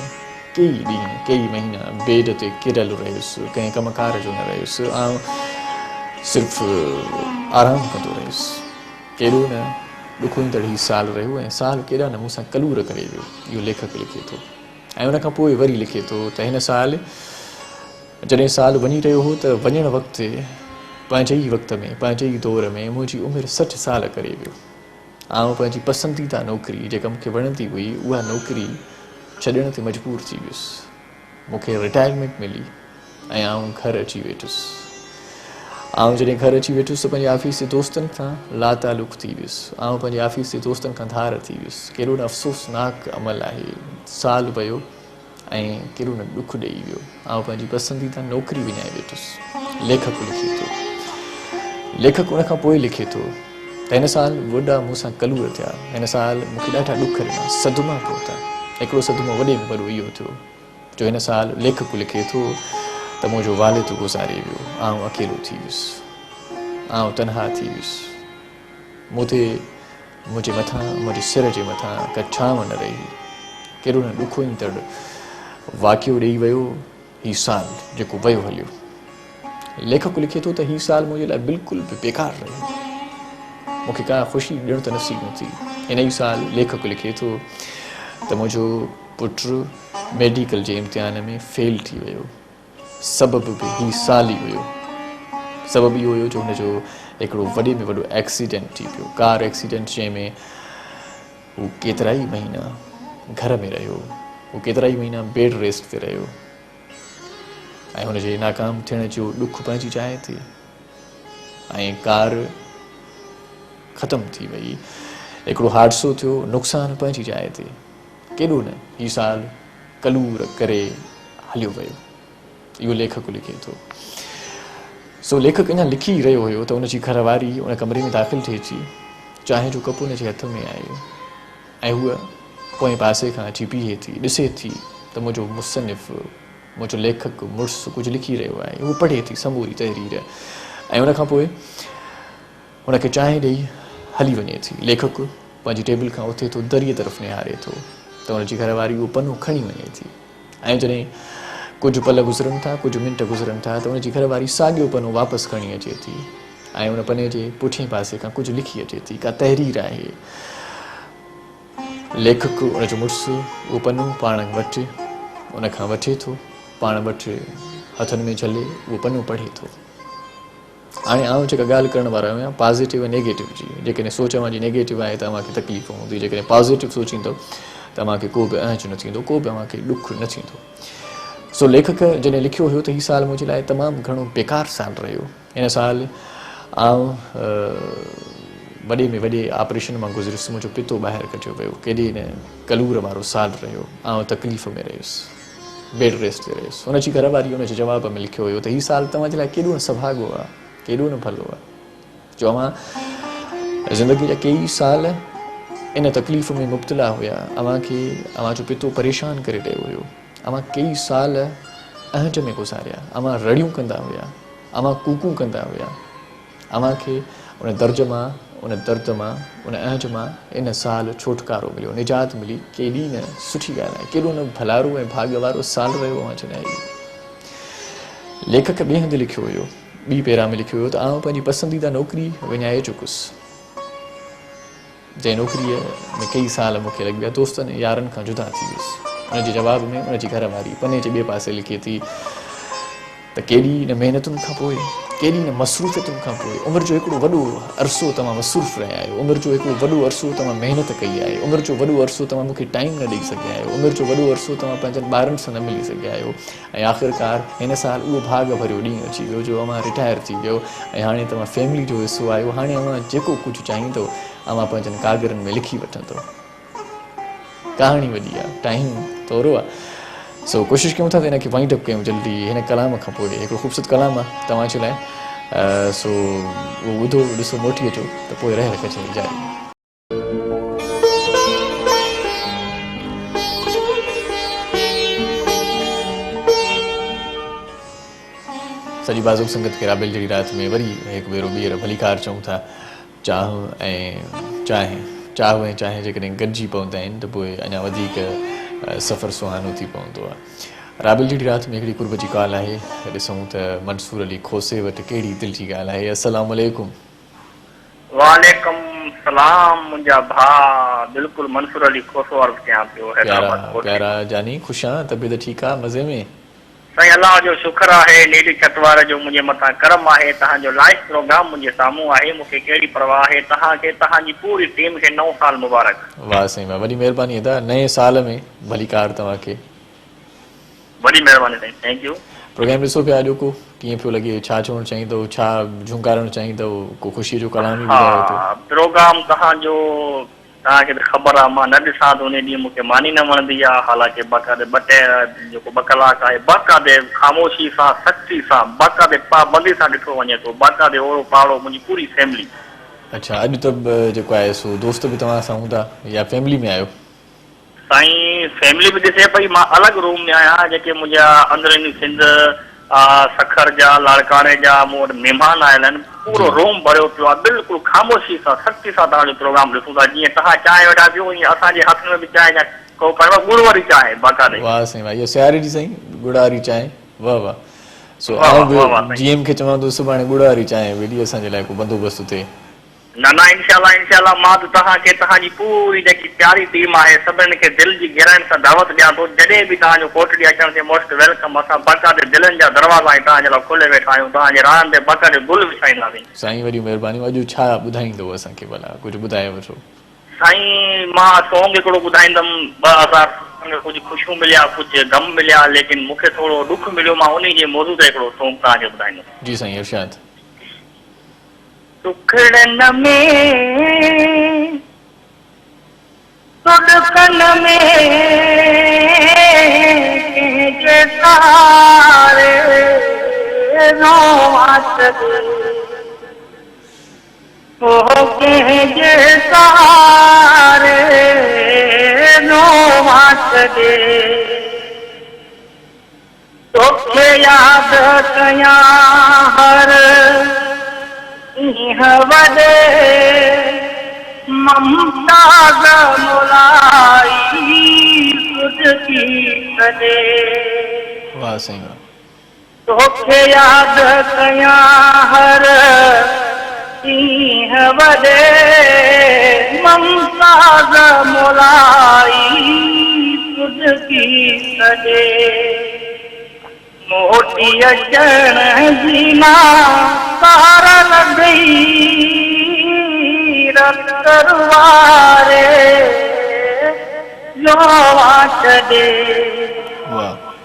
ڪيئي ڏينهن، ڪيئي مهينا بيڊ تي ڪريل رهيس، ڪنهن ڪم ڪار جو نه رهيس، آئون صرف آرام ڪندو رهيس. ڪيڏو نه ڏکوئيندڙ هي سال رهيو ۽ سال ڪيڏا نه مون سان ڪلور ڪري ويو، اهو ليکڪ لکي ٿو ۽ ان کان پوء وري لکي ٿو ته هن سال جڏهن سال وڃي رهيو هو ته وڃڻ وقت پنهنجي ئي وقت ۾ پنهنجي ئي دور ۾ منهنجي عمر 60 سال ڪري ويو. آئون پنهنجي پسنديده نوڪري جيڪا مون کي وڻندي هئي اها نوڪري ڇڏڻ تي مجبور ٿي ويس. مون کي رٽائرمينٽ ملي ۽ آئون گهر اچي ويٺس. آئون جڏهن گهر اچي ويٺس ته پنهنجي آفيس جي دوستن کان لاتعلق ٿي ويس. آئون پنهنجي آفيس جي دوستن کان ڌار ٿي ويس. ڪيڏو نه افسوسناڪ عمل آهي. سال ويو. ۽ ڪيڏو نه ڏک ڏيئي ويو. آئون پنهنجي پسنديده نوڪري وڃائي ويٺس. ليکڪ لکي ٿو. ليکڪ ان کان پوء لکي ٿو ته هن سال وڏا مون سان ڪلور ٿيا. هن سال مون کي ڏاڍا ڏک ڏنا، صدما پهتا. هڪڙو صدمو وڏي ۾ وڏو اهو ٿيو جو هن سال ليکڪ لکي ٿو ته منهنجو والد گذاري ويو. آئون اڪيلو ٿي ويس. آئون تنها ٿي ويس. مون تي، منهنجي مٿان، منهنجي سر جي مٿان ڪا ڇانو نه رهي. ڪيڏو نه ڏکوئيندڙ واقعو ڏيئي ويو هي سال جيڪو ويو هليو. ليکڪ لکي ٿو ته هي سال منهنجي لاء بلڪل به بيڪار رهيو. مون کي ڪا خوشي ڄڻ ته نصيب نه ٿي. هن ئي سال ليکڪ لکي ٿو ته منهنجو پٽ ميڊيڪل جي امتحان ۾ فيل ٿي ويو. سبب به هي سال ئي هيو. سبب اهو هيو جو هن جو هڪڙو وڏي ۾ وڏو ايڪسيڊنٽ ٿي پيو. ڪار ايڪسيڊنٽ جنهن ۾ هو ڪيترائي مهينا گهر ۾ رهيو. هو ڪيترائي مهينا بيڊ ريسٽ تي رهيو ۽ هن جي ناڪام ٿيڻ جو ڏک پنهنجي جاء تي ۽ ڪار ختم ٿي وئي. هڪڙو حادثو ٿيو، نقصان پنهنجي جاء تي. ڪيڏو نه هي سال ڪلور ڪري هليو ويو. اهو ليکڪ لکي ٿو. سو ليکڪ اڃا لکي ئي رهيو هيو ته ان جي گهر واري ان ڪمري ۾ داخل ٿئي ٿي. چانهه جو ڪپ ان جي هٿ ۾ آهي ۽ هوء پوئين پاسي کان اچي بيهي ٿي. ڏسي ٿي ته منهنجو مصنف منهنجو ليکڪ مڙس ڪجهه لکي رهيو آهي. هوء پڙهي ٿي سموري تحرير ۽ ان کان پوء هن کي چانهه ڏئي هلي وڃي ٿي. ليکڪ پنهنجي ٽيبل کان اٿي ٿو، دريء طرف نهاري ٿو ته هن جي گهر واري اهو پنو کڻي وڃي ٿي ۽ جڏهن ڪجهه پل گذرن ٿا، ڪجهه منٽ گذرن ٿا ته هن جي گهر واري ساڳيو پنو واپس کڻي اچي ٿي ۽ ان پني جي پٺئين پاسي کان ڪجهه لکي اچي ٿي، ڪا تحرير آهي. ليکڪ ان جو مڙس اهو پنو پاڻ وٽ ان کان وٺي ٿو، پاڻ وٽ هٿن ۾ جهلي اهو پنو پڙهي ٿو. هاڻي آئون جيڪا ڳالهه ڪرڻ وارو آهيان پازيٽو ۽ نيگيٽو جي، جيڪڏهن سوچ اوهان جي نيگيٽو آهي ته اوهان کي تڪليف هوندي، جيڪڏهن پازيٽو سوچيندؤ ته اوهان کي ڪو به اهنج نه ٿيندو، ڪو به اوهان کي ڏک نه ٿيندو. سو ليکڪ جڏهن لکيو هيو ته هي سال منهنجي لاء تمام گهڻو بيڪار سال رهيو. هن سال آئون وڏي ۾ وڏي آپريشن مان گذريس، منهنجو پتو ٻاهر ڪڍيو ويو، ڪيڏي نه ڪلور وارو سال رهيو، آئون تڪليف ۾ رهيس. بيڊ ريسٽ تي رهيس. هن جي گهر واري ان جي جواب ۾ لکيو هيو ته هي سال توهان جي لاء ڪيڏو نه سڀاڳو آ، ڪيڏو نه ڀلو آ جو اوهان زندگي جا ڪيئي سال ان تڪليف ۾ مبتلا هيا، اوهان کي اوهان جو پتو پريشان ڪري رهيو هيو، اوهان ڪيئي سال اهنج ۾ گذاريا، اوهان رڙيون ڪندا هيا، اوهان ڪوڪون ڪندا هيا. اوهان کي ان درج مان، ان درد مان، ان اهنج مان ان سال ڇوٽڪارو مليو، نجات ملي، ڪيڏي نه سٺي ڳالهه آهي، ڪيڏو نه ڀلارو ۽ ڀاڳ وارو سال رهيو اوهان جي لاء اهو. ليکڪ ٻئي هنڌ لکيو هيو، ٻي پيرا ۾ لکيو هيو ته آئون پنهنجي پسنديده نوڪري وڃائي چڪس. جنهن نوڪريء ۾ ڪيئي سال مون کي لڳي ويا، دوستن ۽ يارن کان جدا ٿي ويس. ان جي جواب ۾ ان جي گهر واري پني جي ٻئي پاسي لکي ٿي ته ڪيڏي نه محنتن کان پوء، ڪيڏي نه مصروفيتن کان پوء، عمر جو هڪڙو وڏو عرصو توهان مصروف رهيا آهيو، عمر جو هڪڙو وڏو عرصو توهان محنت ڪئي آهي، عمر جو وڏو عرصو توهان مون کي ٽائيم نه ڏئي سگهيا آهيو، عمر جو وڏو عرصو توهان پنهنجن ٻارن سان نه ملي سگهيا آهيو ۽ آخرڪار هن سال اهو ڀاڳ ڀريو ڏينهن اچي ويو جو اوهان رٽائر ٿي ويو ۽ هاڻي توهان فيملي جو حصو آهيو، هاڻي اوهان جيڪو ڪجهه چاهيندو اوهان پنهنجن ڪاڳرن ۾ لکي وٺندو. ڪهاڻي وڏي آ، ٽائيم ٿورو آ، سو ڪوشش ڪيون ٿا ته ان کي وائنڊ اپ ڪيون جلدي هن ڪلام کان پوء. هڪڙو خوبصورت ڪلام آ توهان جي لاء، سو اهو ٻڌو ڏسو موٽي اچو ته پوء رهيل ڪچهري جاري. سڄي بازوڪ سنگت کي رابيل جهڙي رات ۾ وري هڪ ڀيرو ٻيهر ڀليڪار چئون ٿا. چاهه ۽ چانهه، چاهه ۽ چانهه جيڪڏهن گڏجي پوندا آهن ته پوء اڃا وڌيڪ سفر سهانو ٿي پوندو آهي. رابيل جهڙي رات ۾ هڪڙي قرب جي ڪال آهي، ڏسون ته منصور علي کوسي وٽ ڪهڙي دل جي ڳالهه آهي. السلام عليڪم.
وعليڪم السلام منهنجا ڀاء بلڪل منصور علي کوسو عرض ڪيان پيو حيدرآباد
پيارا
ڪوٽڙي
پيارا
مان.
جاني خوش آن طبيعت ٺيڪ آ مزي ۾.
سائين الله جو شڪر آهي نيلي ڇت واري جو منهنجي مٿان ڪرم آهي تهان جو لائيو پروگرام منهنجي سامهون آهي مون کي ڪهڙي پرواهه آهي تهان کي تهان جي پوري ٽيم کي نئون سال مبارڪ.
واه سائين واه وڏي مهرباني ادا نئين سال ۾ ڀليڪار توهان کي.
وڏي مهرباني سائين thank you.
Programme ڏسو پيا اڄوڪو ڪيئن پيو لڳي ڇا چوڻ چاهيندؤ ڇا جهونگارڻ چاهيندؤ ڪو خوشي جو ڪلام ئي ٻڌايو ته.
ها پروگرام توهان جو توهان کي ته خبر آ مان نه ڏسان ته انهي ڏينهن مون کي ماني نه وڻندي آ حالانڪه باقاعده ٻه ٽي جيڪو ٻه ڪلاڪ آهي باقاعده خاموشي سان سختي سان باقاعده پابندي سان ڏٺو وڃي ٿو باقاعده اوڙو پاڙو منهنجي پوري فيملي.
اڇا اڄ ته جيڪو آهي سو دوست به توهان سان هوندا يا فيملي ۾ آهيو.
سائين فيملي به ڏسي پئي مان الڳ روم ۾ آهيان جيڪي منهنجا اندروني سنڌ سکر جا لاڙڪاڻي جا مون وٽ مهمان آيل آهن پورو روم ڀريو پيو آهي بلڪل خاموشي سان سختي سان توهان جو پروگرام ڏسون ٿا جيئن توهان چانهه ويٺا پيو ائين اسان جي هٿن ۾ به چانهه جا ڪوپ آهن ڳڙ واري چانهه باقاعدي.
واه سائين واه اها سياري جي سائين ڳڙ واري چانهه واه واه سو آئون به جي ايم کي چوان ٿو سڀاڻي ڳڙ واري چانهه ويڏي اسان جي لاء ڪو بندوبست ٿئي.
نه نه انشاء الله انشاء الله مان ته توهان کي توهان جي پوري جيڪي پياري ٽيم آهي سڀني کي دل جي گهراين سان دعوت ڏيان ٿو جڏهن به توهان جو ڪوٽڙي اچڻ ٿئي موسٽ welcome اسان باقاعدي دلن جا دروازا ۽ توهان جي لاء کولي ويٺا آهيون توهان جي راهن تي باقاعدي گل وڇائينداسين.
سائين وڏيون مهربانيون اڄ ڇا ٻڌائيندو اسان کي ڀلا ڪجهه ٻڌائي وٺو.
سائين مان سونگ هڪڙو ٻڌائيندم 2017 ۾ ڪجهه خوشيون مليا ڪجهه غم مليا ليڪن مون کي ٿورو ڏک مليو مان انهي جي موضوع تي هڪڙو سونگ توهان کي ٻڌائيندم.
جي سائين ارشاد.
سکڙن ۾ سڏڪن ۾ ڪنهن جي سهاري روئان ڇڏي هو ڪنهن جي سهاري روئان ڇڏي.
ياد ڪيان هر ڏينهن وڏي ممتاز مولائي صدقي سڏي.
واه سائين واه.
توکي ياد ڪيان هر ڏينهن وڏي ممتاز مولائي صدقي سڏي. موٽي اچڻ جي نا سار لڳئي رت رواري روئان ڇڏي.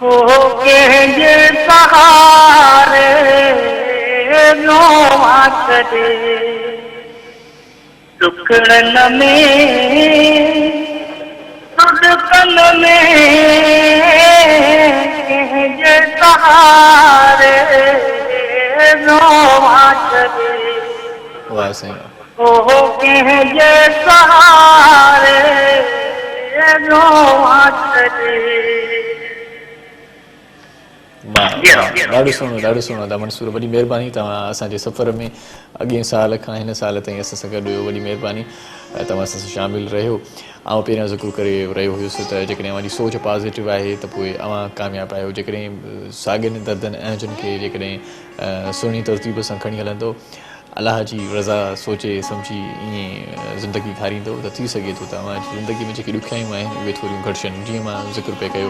هو ڪنهن جي سهاري روئان ڇڏي. ڏکڙن ۾، سڏڪن ۾، ڪنهن جي سهاري روئان ڇڏي.
واه سائين واه.
هو ڪنهن جي سهاري روئان ڇڏي.
واھ واھ ڏاڍو سهڻو ڏاڍو سهڻو ادا منصور وڏي مهرباني توهان اسان جي سفر ۾ اڳئين سال کان هن سال تائين اسان سان گڏ هيو وڏي مهرباني توهان اسان سان شامل رهيو آئون پهريان ذڪر ڪري رهيو هيس ته جيڪڏهن اوهان جي سوچ پازيٽو آهي ته پوء اوهان ڪامياب آهيو جيڪڏهن ساڳين دردن اهنجن کي جيڪڏهن سهڻي ترتيب سان کڻي هلندو الله جي رضا سوچي سمجهي ائين زندگي گهاريندؤ ته ٿي سگهي ٿو ته اوهان جي زندگي ۾ جيڪي ڏکيائيون آهن اهي ٿوريون گهٽجن. جيئن مان ذڪر پئي ڪيو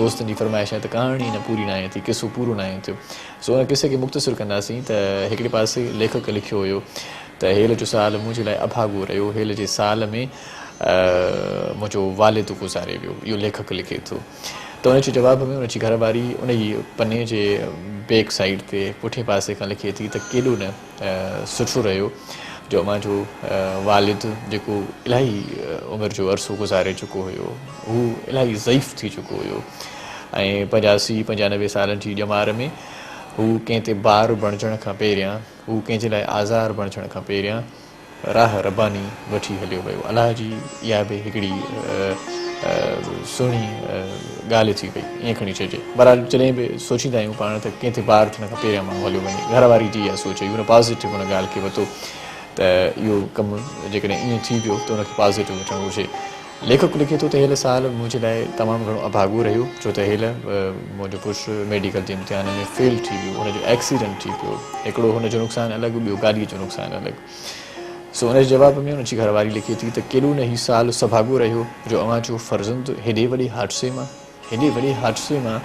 دوستن جي فرمائش آهي ته ڪهاڻي اڃا پوري ناهي ٿي، قصو پورو ناهي ٿيو. سو ان قصي کي مختصر ڪنداسين ته هڪڙي پاسي ليکڪ لکيو هيو ته هيل جو سال منهنجي لاء اڀاڳو رهيو، هيل جي سال ۾ منهنجو والد گذاري ويو. اهو ليکڪ لکي ٿو. ته ان جي جواب ۾ ان جي گهر واري ان ئي پني جي بيڪ سائيڊ تي پٺئين پاسي کان لکي ٿي ته ڪيڏو نه سٺو رهيو جو اوهان جو والد جيڪو الاهي عمر جو عرصو گذاري چڪو هيو هو الاهي ضعيف ٿي چڪو هيو ۽ پنجاسي پنجانوي سالن جي ڄمار ۾ هو ڪنهن تي بار بڻجڻ کان پهريان هو ڪنهن جي لاء آزار بڻجڻ کان پهريان راهه رباني وٺي هليو ويو. الله جي اها به هڪڙي سهڻي ڳالهه ٿي وئي ائين کڻي چئجي. بهرحال جڏهن به سوچيندا آهيون پاڻ ته ڪنهن تي بار ٿيڻ کان پهريان ماڻهو هليو وڃي. گهر واري جي اها سوچ هئي هن پازيٽو ان ڳالهه کي ورتو ته اهو ڪم جيڪڏهن ائين ٿي ويو ته ان کي پازيٽو وٺڻ گهرجي. ليکڪ لکي ٿو ته هيل سال منهنجي لاء تمام گهڻو اڀاڳو رهيو ڇو ته هيل منهنجو پٽ ميڊيڪل جي امتحان ۾ فيل ٿي ويو هن جو ايڪسيڊنٽ ٿي پيو هڪڙو هن جو نقصان الڳ ٻيو گاڏيء جو نقصان الڳ سو ان جي جواب ۾ ان جي گهر واري لکي ٿي ته ڪيڏو نه هي سال سڀاڳو رهيو جو اوهان جو فرزند هيڏي وڏي حادثي مان هيڏي وڏي حادثي مان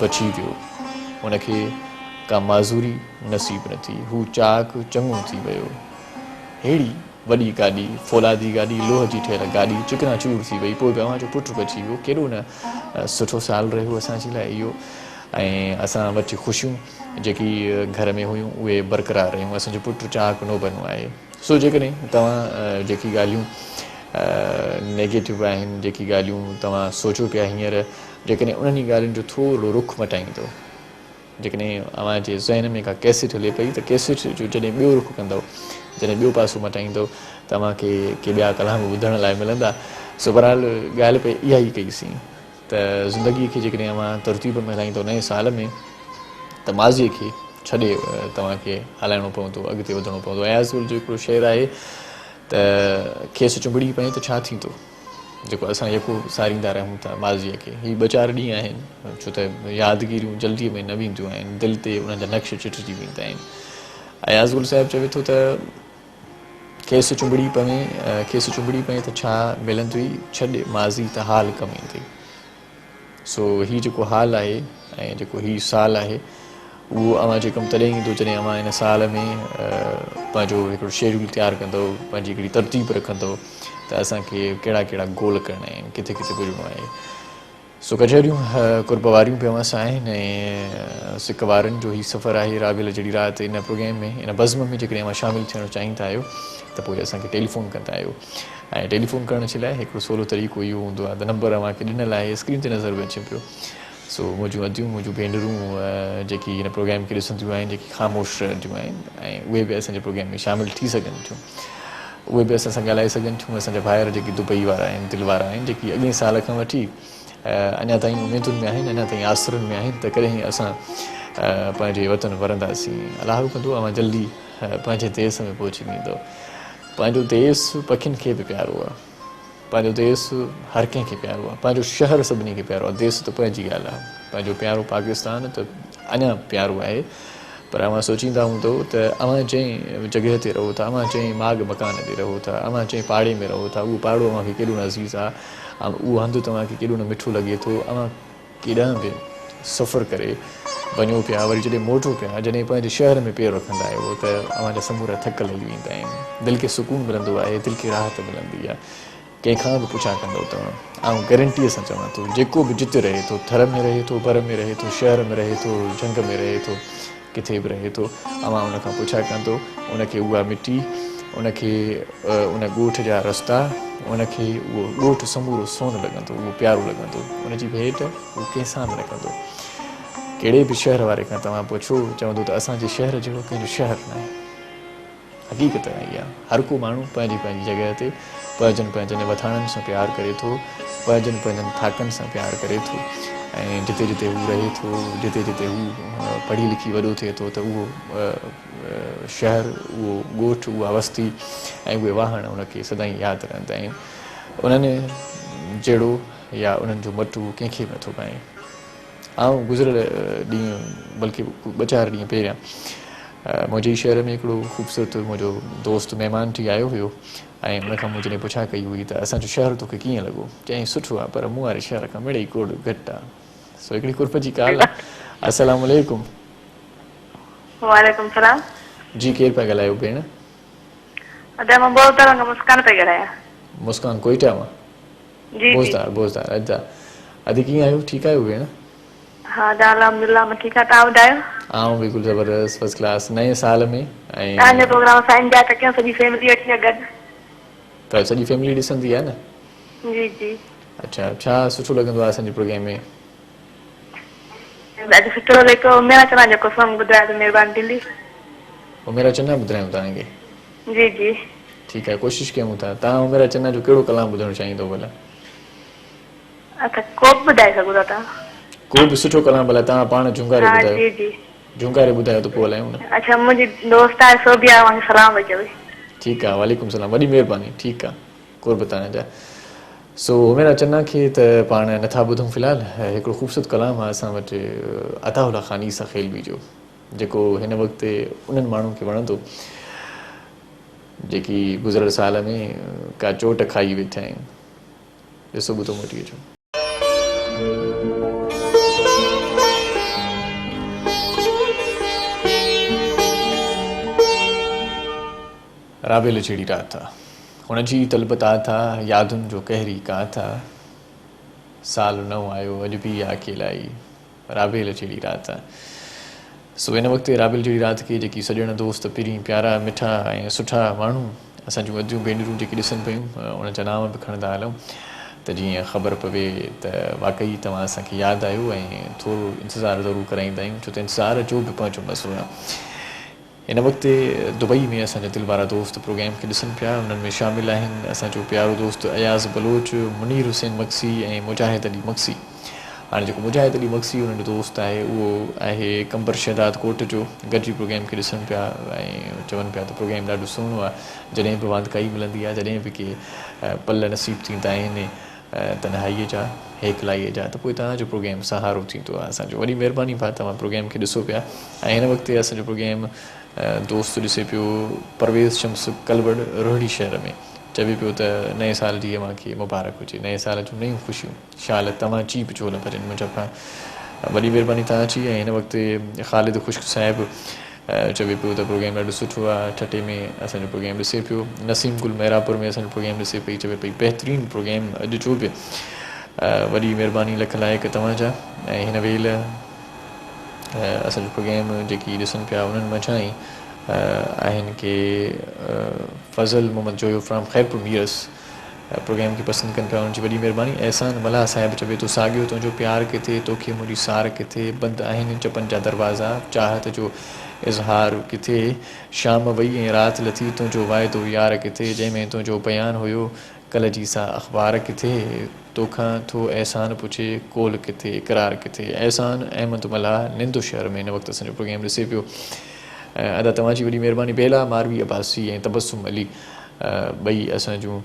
بچي ويو هن کي ڪا معذوري نصيب نه ٿي هو چاڪ چڱو ٿي ويو ههڙي وڏي گاڏي، فولادي گاڏي، لوهه جي ٺهيل گاڏي چڪنا چور ٿي وئي، پوء به اوهان جو پٽ بچي ويو. ڪيڏو نه سٺو سال رهيو اسان جي لاء اهو ۽ اسان وٽ خوشيون جيڪي گهر ۾ هيون اهي برقرار رهيون. اسان جو پٽ چاڪ نوبنو آهي. سو جيڪڏهن توهان جيڪي ڳالهيون نيگيٽو آهن، جيڪي ڳالهيون توهان سوچو پيا هينئر، جيڪڏهن انهن ئي ڳالهين جو ٿورڙو رخ مٽائيندو، جيڪڏهن اوهان جي ذهن ۾ ڪا ڪيسٽ هلي پئي ته ڪيسٽ جو جڏهن ٻيو رخ ڪندؤ، جڏهن ٻيو پاسو مٽائيندؤ ته اوهان کي ڪي ٻيا ڪلام ٻڌڻ لاء ملندا. سو بهرحال ڳالهه پئي اها ئي ڪئي سين ته زندگيء کي جيڪڏهن اوهان ترتيب ۾ هلائيندؤ نئين سال ۾ ته ماضيء کي ڇڏي توهان کي هلائڻو پوندو، اڳتي وڌڻو پوندو. اياز گل جو هڪڙو شعر آهي ته کيس چنبڙي پئين ته ڇا ٿيندو؟ جيڪو اسان يڪو ساريندا رهون ٿا ماضيء کي. هي ٻه چار ڏينهن آهن، ڇو ته يادگيريون جلديء ۾ نه وينديون آهن، دل تي انهن جا نقش چٽجي ويندا آهن. اياز گل صاحب چوي ٿو ته کيس چنبڙي پوين، کيس چنبڙي پئين ته ڇا ملندوئي، ڇڏ ماضي ته حال ڪم ايندئي. سو هي جيڪو حال آهي ۽ جيڪو هي سال آهي اهو اوهان جي ڪم تڏهن ايندو جڏهن اوهان ان سال ۾ پنهنجو هڪڙو شيڊول تيار ڪندؤ، پنهنجي هڪڙي ترتيب رکندؤ ته اسان کي ڪهڙا ڪهڙا گول ڪرڻا آهن، ڪٿي ڪٿي پڄڻو آهي. سو ڪچهريون قرب واريون به اوهان سان آهن ۽ سڪ وارن جو هي سفر آهي رابيل جهڙي رات ان پروگرام ۾ ان بزم ۾ جيڪڏهن اوهان شامل ٿيڻ چاهيندا آهيو ته پوء اسان کي ٽيليفون ڪندا آهيو. ۽ ٽيليفون ڪرڻ جي لاء هڪڙو سولو طريقو اهو هوندو آهي ته نمبر اوهان کي ڏنل آهي اسڪرين تي نظر به اچي پيو سو منهنجون اديون منهنجون ڀينرون جيڪي هن پروگرام کي ڏسنديون آهن جيڪي خاموش رهنديون آهن ۽ اهي به اسان جي پروگرام ۾ شامل ٿي سگهن ٿيون اهي به اسان سان ڳالهائي سگهن ٿيون اسان جا ڀائر جيڪي دبئي وارا آهن دل وارا آهن جيڪي اڳئين سال کان وٺي اڃا تائين اميدن ۾ آهن، اڃا تائين آسرن ۾ آهن ته ڪڏهن اسان پنهنجي وطن ورنداسين. الله ڪندو اوهان جلدي پنهنجي ديس ۾ پهچي ويندؤ. پنهنجو ديس پکين کي به پيارو آهي. پنهنجو ديس هر ڪنهن کي پيارو آهي. پنهنجو شهر سڀني کي پيارو آهي. ديس ته پنهنجي ڳالهه آهي. پنهنجو پيارو پاڪستان ته اڃا پيارو آهي. پر اوهان سوچيندا هوندؤ ته اوهان جنهن جڳهه تي رهو ٿا، اوهان جنهن ماڳ مڪان تي رهو ٿا، اوهان جنهن پاڙي ۾ رهو ٿا، اهو پاڙو اوهان کي ڪيڏو نه عزيز آهي، اهو هنڌ توهان کي ڪيڏو نه مٺو لڳي ٿو، اوهان ڪيڏانهن به سفر ڪري وڃو پيا، وري جڏهن موٽو پيا، جڏهن پنهنجي شهر ۾ پير رکندا آهيو ته اوهان جا سمورا ٿڪ لهي ويندا آهن، دل کي سڪون ملندو آهي، دل کي راحت ملندي آهي. ڪنهن کان به پڇا ڪندؤ توهان، آئون گئرنٽيء سان چوان ٿو، جيڪو به جت رهي ٿو، ٿر ۾ رهي ٿو، بر ۾ رهي ٿو، شهر ۾ رهي ٿو، جهنگ ۾ رهي ٿو، ڪٿي به رهي ٿو، اوهان ان کان پڇا ڪندو، ان کي اها مٽي، ان کي ان ڳوٺ جا رستا، ان کي اهو ڳوٺ سمورو سون لڳندو، اهو پيارو لڳندو، ان جي ڀيٽ هو ڪنهن سان به نه ڪندو. ڪهڙي به شهر واري کان توهان پڇو، چوندو ته اسان جي شهر جهڙو ڪنهن جو شهر ناهي. حقيقت اها آهي. هر ڪو ماڻهو پنهنجي پنهنجي جڳهه تي پنهنجن پنهنجن وٿاڻن سان پيار ڪري ٿو، پنهنجن پنهنجن ٿاڪن سان پيار ڪري ٿو ۽ جتي جتي هو رهي ٿو، جتي جتي هو پڙهي لکي وڏو ٿئي ٿو ته اهو شهر، اهو ڳوٺ، اها وستي ۽ اهي واهڻ ان کي سدائين ياد رهندا آهن. انهن جهڙو يا انهن جو مٽ هو ڪنهن کي به نٿو پائي. آئون گذريل ڏينهن بلڪه ٻه چار ڏينهن پهريان منهنجي ئي شهر ۾ هڪڙو خوبصورت منهنجو دوست مهمان ٿي آيو هيو ۽ ان کان مون جڏهن پڇا ڪئي هئي ته اسان جو شهر توکي ڪيئن لڳو؟ چيائين سٺو آهي پر مون واري شهر کان مڙئي ڪوڙ گهٽ آهي. سو هڪڙي قرب جي ڪال آهي. السلام عليڪم.
وعليڪم السلام.
جي ڪير پيا ڳالهايو ڀيڻ؟
ادا مان بوزدار کان مسڪان پئي ڳالهايان.
مسڪان ڪوئيٽا مان؟
جي جي.
بوزدار بوزدار ادا ادي ڪيئن آهيو ٺيڪ آهيو ڀيڻ؟
ها ادا الحمدلله مان ٺيڪ آهيان توهان ٻڌايو؟
آئون بلڪل زبردست فرسٽ ڪلاس نئين سال ۾ ۽.
توهان جو پروگرام اسان انجواء ٿا ڪيون سڄي فيملي ويٺي آهي گڏ.
ته سڄي فيملي ڏسندي آهي نه؟
جي جي.
اڇا ڇا سٺو لڳندو آهي اسان جي پروگرام ۾؟
ڏاڍو سٺو لڳو اميرا چنا جيڪو سانگ ٻڌايو ته مھرباني ٿيندي.
اميرا چنا ٻڌرايون توهان کي؟
جي جي.
ٺيڪ آهي ڪوشش ڪيون ٿا. توهان اميرا چنا جو ڪهڙو ڪلام ٻڌڻ چاهيندو ڀلا؟
اڇا ڪو به ٻڌائي سگهو ٿا توهان.
ڪو به سٺو ڪلام ڀلا توهان پاڻ جهونگاري
ها
ٻڌايو.
جي جي.
جهونگاري ٻڌايو ته پوء هلايون نه.
اڇا منهنجي دوست آهي سوڀيا اوهان کي سلام پئي چوي.
ٺيڪ آهي وعليڪم سلام وڏي مهرباني ٺيڪ آهي قرب توهان جا. سو حميرا چنا کي ته پاڻ نٿا ٻڌون في الحال هڪڙو خوبصورت ڪلام آهي اسان وٽ عطاء الله خان عيسيٰ خيلوي جو جيڪو هن وقت انهن ماڻهن کي وڻندو جيڪي گذريل سال ۾ ڪا چوٽ کائي ويٺا آهن. ڏسو ٻڌو موٽي اچو. رابيل جهڙي رات آ. هن جي طلب تات آ، يادن جو قهري ڪات آ. سال نئون آيو اڄ به آ اڪيلائي. رابيل جهڙي رات آ. سو ان وقت رابيل جهڙي رات کي جيڪي سڄڻ دوست پرين پيارا مٺا ۽ سٺا ماڻهو اسان جون اديون ڀينرون جيڪي ڏسن پيون انهن جا نانء به کڻندا هلون ته جيئن خبر پوي ته واقعي توهان اسان کي ياد آهيو ۽ ٿورو انتظار ضرور ڪرائيندا آهيون ڇو ته انتظار جو به پنهنجو مزو آهي. هن وقت دبئي ۾ اسان جا دل وارا دوست پروگرام کي ڏسن پيا انهن ۾ شامل آهن اسان جو پيارو دوست اياز بلوچ، منير حسين مگسي ۽ مجاهد علي مگسي. هاڻي جيڪو مجاهد علي مگسي انهن جو دوست آهي اهو آهي قمبر شهداد ڪوٽ جو گڏجي پروگرام کي ڏسن پيا ۽ چون پيا ته پروگرام ڏاڍو سهڻو آهي جڏهن به واندڪائي ملندي آهي جڏهن به ڪي پل نصيب ٿيندا آهن تنهائيء جا، هيڪلائيء جا ته پوء توهان جو پروگرام سهارو ٿيندو آهي اسان جو. وڏي مهرباني ڀاء توهان پروگرام کي ڏسو پيا ۽ هن وقت اسان جو پروگرام دوست ڏسي پيو پرويز شمس ڪلوڙ روهڙي شهر ۾ چوي پيو ته نئين سال جي اوهان کي مبارڪ هجي نئين سال جون نيون خوشيون شال توهان جي به جهول ڀرين منهنجا ڀاء وڏي مهرباني توهان جي ۽ هن وقت خالد خشڪ صاحب چوي پيو ته پروگرام ڏاڍو سٺو آ ٺٽي ۾ اسان جو پروگرام ڏسي پيو نسيم گل محرابپور ۾ اسان جو پروگرام ڏسي پئي چوي پئي بهترين پروگرام اڄ جو به وڏي مهرباني لک لائق توهان جا ۽ هن ويل اسان جو پروگرام جيڪي ڏسن پيا انهن منجهان ئي آهن ڪي فضل محمد جويو فرام خيرپور ميرس پروگرام کي پسند ڪن پيا انهن جي وڏي مهرباني احسان ملاح صاحب چوي ٿو ساڳيو تنهنجو پيار ڪٿي توکي منهنجي سار ڪٿي بند آهن چپن جا دروازا چاهت جو اظهار ڪٿي شام وئي ۽ رات لٿي تنهنجو واعدو يار ڪٿي جنهن ۾ تنهنجو بيان هيو. ڪلهه جي سا اخبار ڪٿي، توکان ٿو احسان پڇي، قول ڪٿي، اقرار ڪٿي. احسان احمد ملاح نندو شهر ۾ هن وقت اسان جو پروگرام ڏسي پيو. ادا توهان جي وڏي مهرباني. بيلا ماروي عباسي ۽ تبسم علي ٻئي اسان جون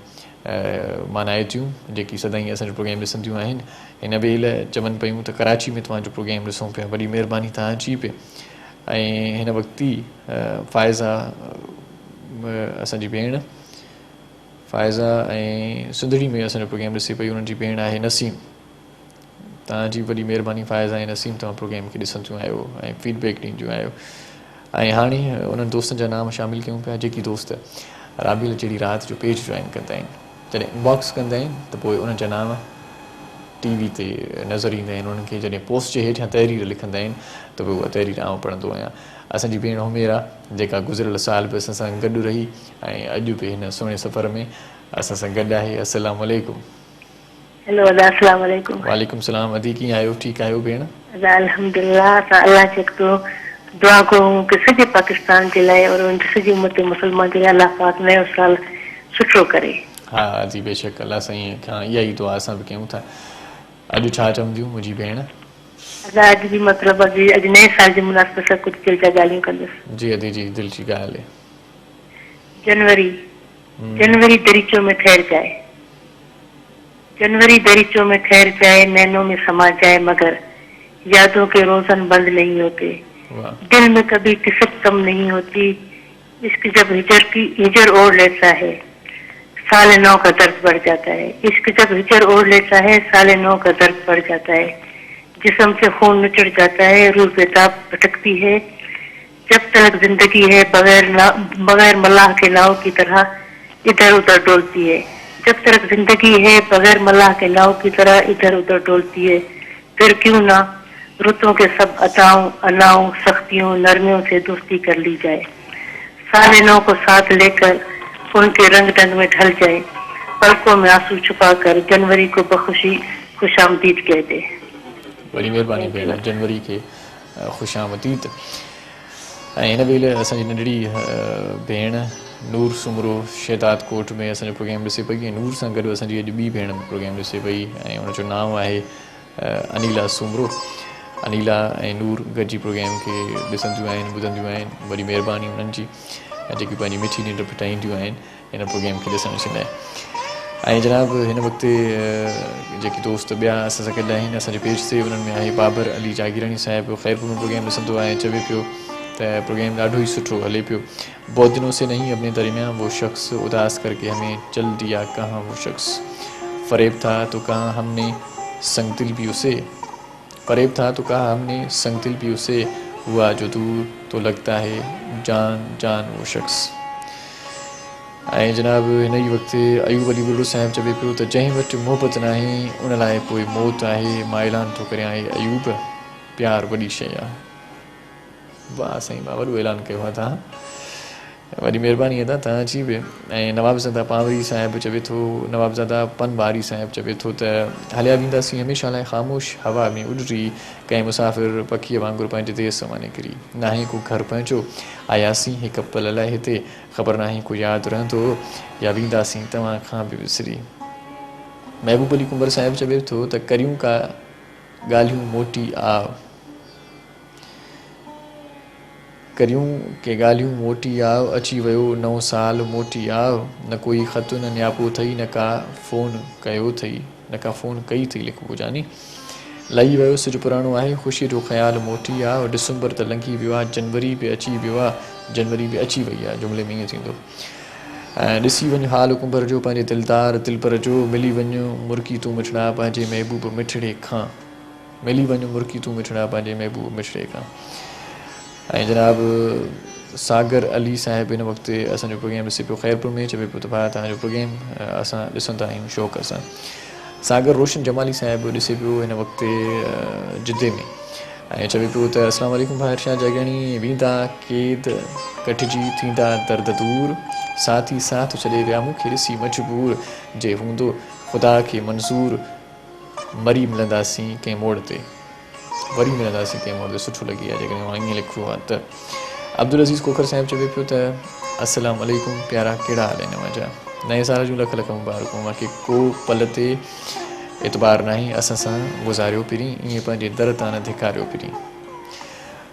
مانائتيون جيڪي سدائين اسان جو پروگرام ڏسنديون آهن هن ويل چون پيون ته ڪراچي ۾ توهان جو پروگرام ڏسون پيا وڏي مهرباني توهان جي به ۽ هن وقت ئي فائزه اسان جي ڀيڻ فائزه ۽ سنڌڙي ۾ اسان جو پروگرام ڏسي پئي انهن جي ڀيڻ آهي نسيم توهان جي وڏي مهرباني فائزه ۽ نسيم توهان پروگرام کي ڏسنديون آهيو ۽ فيڊ بيڪ ڏينديون آهيو ۽ هاڻي انهن دوستن جا نام شامل ڪيون پيا جيڪي دوست رابيل جهڙي رات جو پيج جوائن ڪندا آهن جڏهن انباڪس ڪندا آهن ته پوء انهن جا نام ٽي وي تي نظر ايندا آهن انهن کي جڏهن پوسٽ جي هيٺيان تحرير لکندا آهن ته پوء اها تحرير آئون پڙهندو آهيان اسان جي ڀيڻ حميرا جيڪا گذريل سال به اسان سان گڏ رهي ۽ اڄ به هن سهڻي سفر ۾ اسان سان گڏ آهي السلام عليڪم.
هيلو ادا السلام عليڪم.
وعليڪم السلام ادي ڪيئن آهيو ٺيڪ آهيو ڀيڻ.
ادا الحمدلله اسان الله کي هڪ دعا گو آهيون ڪه سڄي پاڪستان جي لاء اور سڄي امت مسلمان جي لاء الله پاڪ نيو سال سٺو ڪري.
ها ادي بيشڪ الله سائين کان اها ئي دعا اسان به ڪيون ٿا. اڄ ڇا چونديون منهنجي ڀيڻ.
ادا اڄ جي مطلب اڄ نئين سال جي مناسبت سان ڪجهه دل جا ڳالهيون ڪندس.
جي ادي جي دل جي ڳالهه.
جنوري جنوري دريچو ۾ ٺهر جائي جنوري دريچو ۾ ٺهر جائي نينو ۾ سما جائي مگر يادون ڪي روزن بند نهين هوتي دل ۾ ڪڀي ڪسڪ ڪم نهين هوتي عشق جب هجر ڪي هجر اوڙ ليتا هي سال نو ڪا درد بڙھ جاتا هي عشق جب هجر اوڙ ليتا هي سال نو ڪا درد بڙھ جاتا هي جسم سي خون نچڙ جاتا هي روح بيتاب ڀٽڪتي هي جب تلڪ زندگي هي بغير بغير ملاح ڪي ناو ڪي طرح ادهر ادهر ڊولتي هي جب تلڪ زندگي هي بغير ملاح ڪي ناو ڪي طرح ادهر ادهر ڊولتي هي پھر ڪيون نه رتون ڪي سب ادائون انائون سختيون نرميون سي دوستي ڪر لي جائي سال نو ڪو ساٿ لي ڪر ان ڪي رنگ ڍنگ ۾ ڍل جائي پلڪون ۾ آنسو ڇپا ڪر جنوري ڪو بخوشي خوش آمديد ڪهه the.
وڏي مھرباني ڀيڻ جنوري کي خوش آمديد ۽ هن ويل اسان جي ننڍڙي ڀيڻ نور سومرو شهداد ڪوٽ ۾ اسان جو پروگرام ڏسي پئي ۽ نور سان گڏ اسان جي اڄ ٻي ڀيڻ به پروگرام ڏسي پئي ۽ ان جو نانء آهي انيلا سومرو انيلا ۽ نور گڏجي پروگرام کي ڏسنديون آهن ٻڌنديون آهن وڏي مهرباني انهن جي جيڪي پنهنجي مٺي ننڊ ڦٽائينديون آهن هن پروگرام کي ڏسڻ جي لاء ۽ جناب هن وقت جيڪي دوست ٻيا اسان سان گڏ آهن اسان جي پيج تي انهن ۾ آهي بابر علي جاگيراڻي صاحب خيرپور ۾ پروگرام ڏسندو آهي چوي پيو ته پروگرام ڏاڍو ئي سٺو هلي پيو بہت دنوں سے نہیں اپنے درمیان وہ شخص اداس کر کے ہمیں چل دیا کہاں وہ شخص فریب تھا تو کہاں ہم نے سنگ دل بھی اسے فریب تھا تو کہا ہم نے سنگ دل بھی اسے ہوا جو دور تو لگتا ہے جان جان وہ شخص ۽ جناب هن ئي وقت ايوب علي ٻرڙو صاحب چوي پيو ته جنهن وٽ محبت ناهي ان لاء پوء موت آهي مان اعلان ٿو ڪريان اي ايوب پيار وڏي شيء آهي. واه سائين واه وڏو اعلان ڪيو آهي توهان وڏي مهرباني ادا توهان جي به ۽ نوابزاده پانوري صاحب چوي ٿو نوابزاده پنواري صاحب چوي ٿو ته هليا وينداسين هميشه لاء خاموش هوا ۾ اڏري ڪنهن مسافر پکيء وانگر پنهنجي ديس مان نڪري ناهي ڪو گهر پنهنجو آياسين هڪ پل لاء هتي خبر ناهي ڪو ياد رهندو يا وينداسين توهان کان به وسري محبوب علي ڪنڀر صاحب چوي ٿو ته ڪريون ڪا ڳالهيون موٽي آء. ڪريون ڪي ڳالهيون موٽي آء اچي ويو نئون سال موٽي آء نه ڪوئي خط نه نياپو ٿئي نه ڪا فون ڪيو ٿئي نه ڪا فون ڪئي ٿئي لکبو جاني لهي ويو سج پراڻو آهي خوشي جو خيال موٽي آء ڊسمبر ته لنگهي ويو آ جنوري به اچي ويو آ جنوري به اچي وئي آ جملي ۾ ائين ٿيندو ڏسي وڃ حال ڪنڀر جو پنهنجي دلدار دلبر جو ملي وڃ مرڪي تون مٺڙا پنهنجي محبوب مٺڙي کان. ملي وڃ مرڪي تون مٺڙا پنهنجي محبوب مٺڙي کان ۽ جناب ساگر علي صاحب هن وقت اسان جو پروگرام ڏسي پيو خيرپور ۾ چوي پيو ته ڀاء توهان جو پروگرام اسان ڏسندا آهيون شوق سان ساگر روشن جمالي صاحب ڏسي پيو هن وقت جدي ۾ ۽ چوي پيو ته اسلام عليڪم ڀاء ارشاد جاگياڻي ويندا قيد ڪٽجي ٿيندا درد دور ساٿي ساٿ ڇڏي ويا مون کي ڏسي مجبور جي هوندو خدا کي منظور مري ملنداسين ڪنهن موڙ تي وري ملنداسين ڪنهن موڙ تي سٺو لڳي ها جيڪڏهن اوهان ائين لکيو ها ته عبدالعزيز کوکر صاحب چوي پيو ته السلام عليڪم پيارا ڪهڙا حال آهن اوهان جا. نئين سال جون لک لک مبارڪون اوهان کي ڪو پل تي اعتبار ناهي اسان سان گذاريو پرين ائين پنهنجي در تان نه ڌڪاريو پرين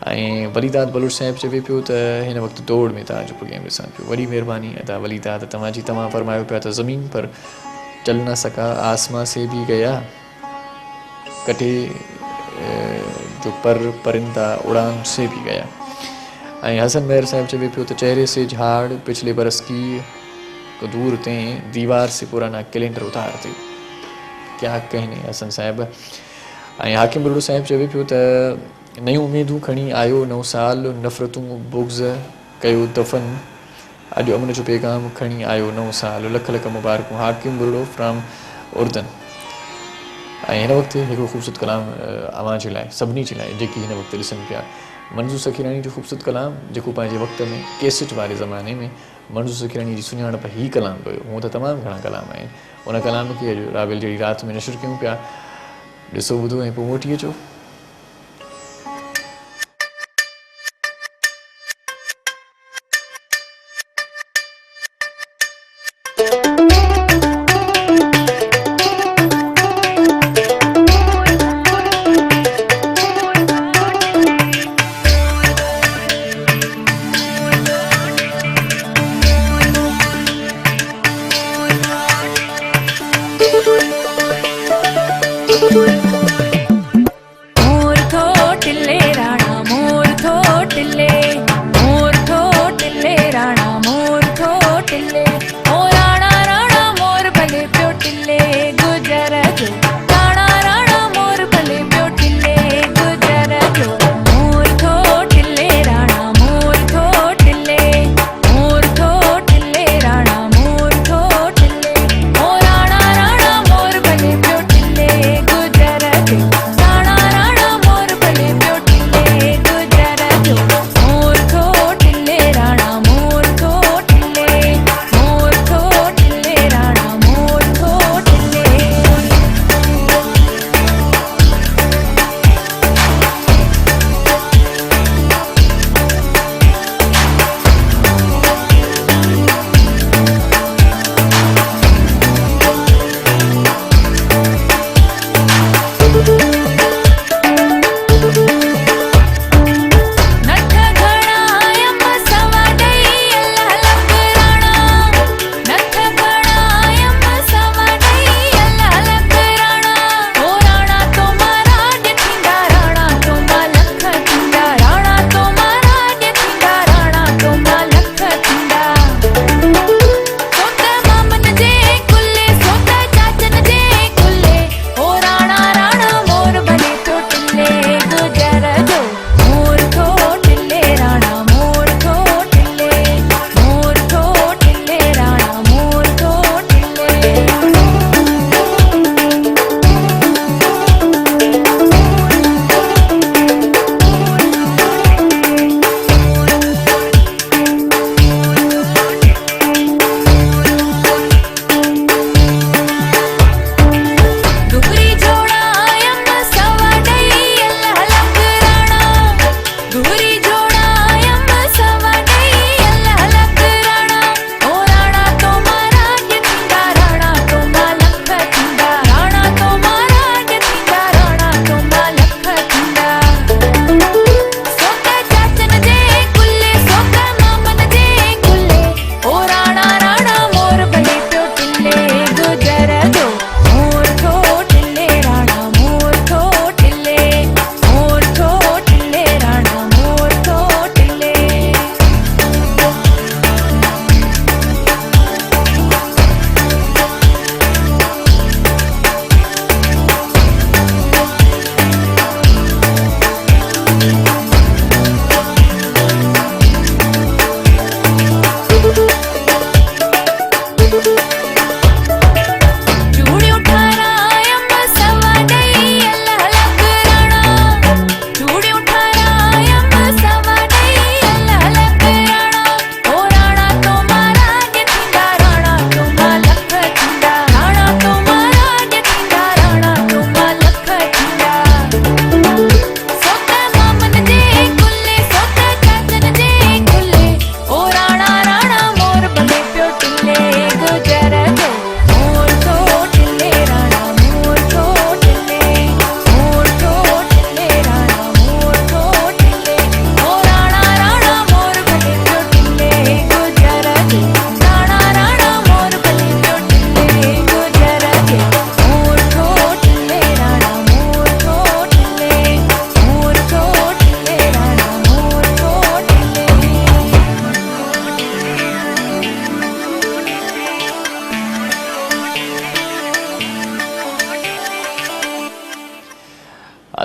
۽ ولي داد بلوچ صاحب چوي پيو ته هن وقت دوڙ ۾ توهان جو پروگرام ڏسان پيو وڏي مهرباني ادا ولي داد توهان جي توهان فرمايو پيا ته زمين پر چل نه سڪا آسمان سي ڀي گيا ڪٽي جو پر پرندا اڙان سي ڀي گيا ۽ حسن مهر صاحب چوي پيو ته چهري سي جھاڙ پڇلي برس ڪي دور تين ديوار سي پرانا ڪئلينڊر اتار the ڪيا ڪهني حسن صاحب ۽ حاڪم ٻرڙو صاحب چوي پيو ته نيون اميدون کڻي آيو نئون سال نفرتون بغض ڪيو دفن اڄ امن جو پيغام کڻي آيو نئون سال لک لک مبارڪون حاڪم ٻرڙو فرام اردن ۽ هن وقت هڪڙو خوبصورت ڪلام اوهان جي لاء سڀني جي لاء جيڪي هن وقت ڏسن پيا منظور سخيراڻي جو خوبصورت ڪلام جيڪو پنهنجي وقت ۾ ڪيسٽ واري زماني ۾ منظور سخيراڻي جي سڃاڻپ هي ڪلام به هيو هونء ته تمام گهڻا ڪلام آهن ان ڪلام کي اڄ رابيل جهڙي رات ۾ نشر ڪيون پيا ڏسو ٻڌو ۽ پوء موٽي اچو.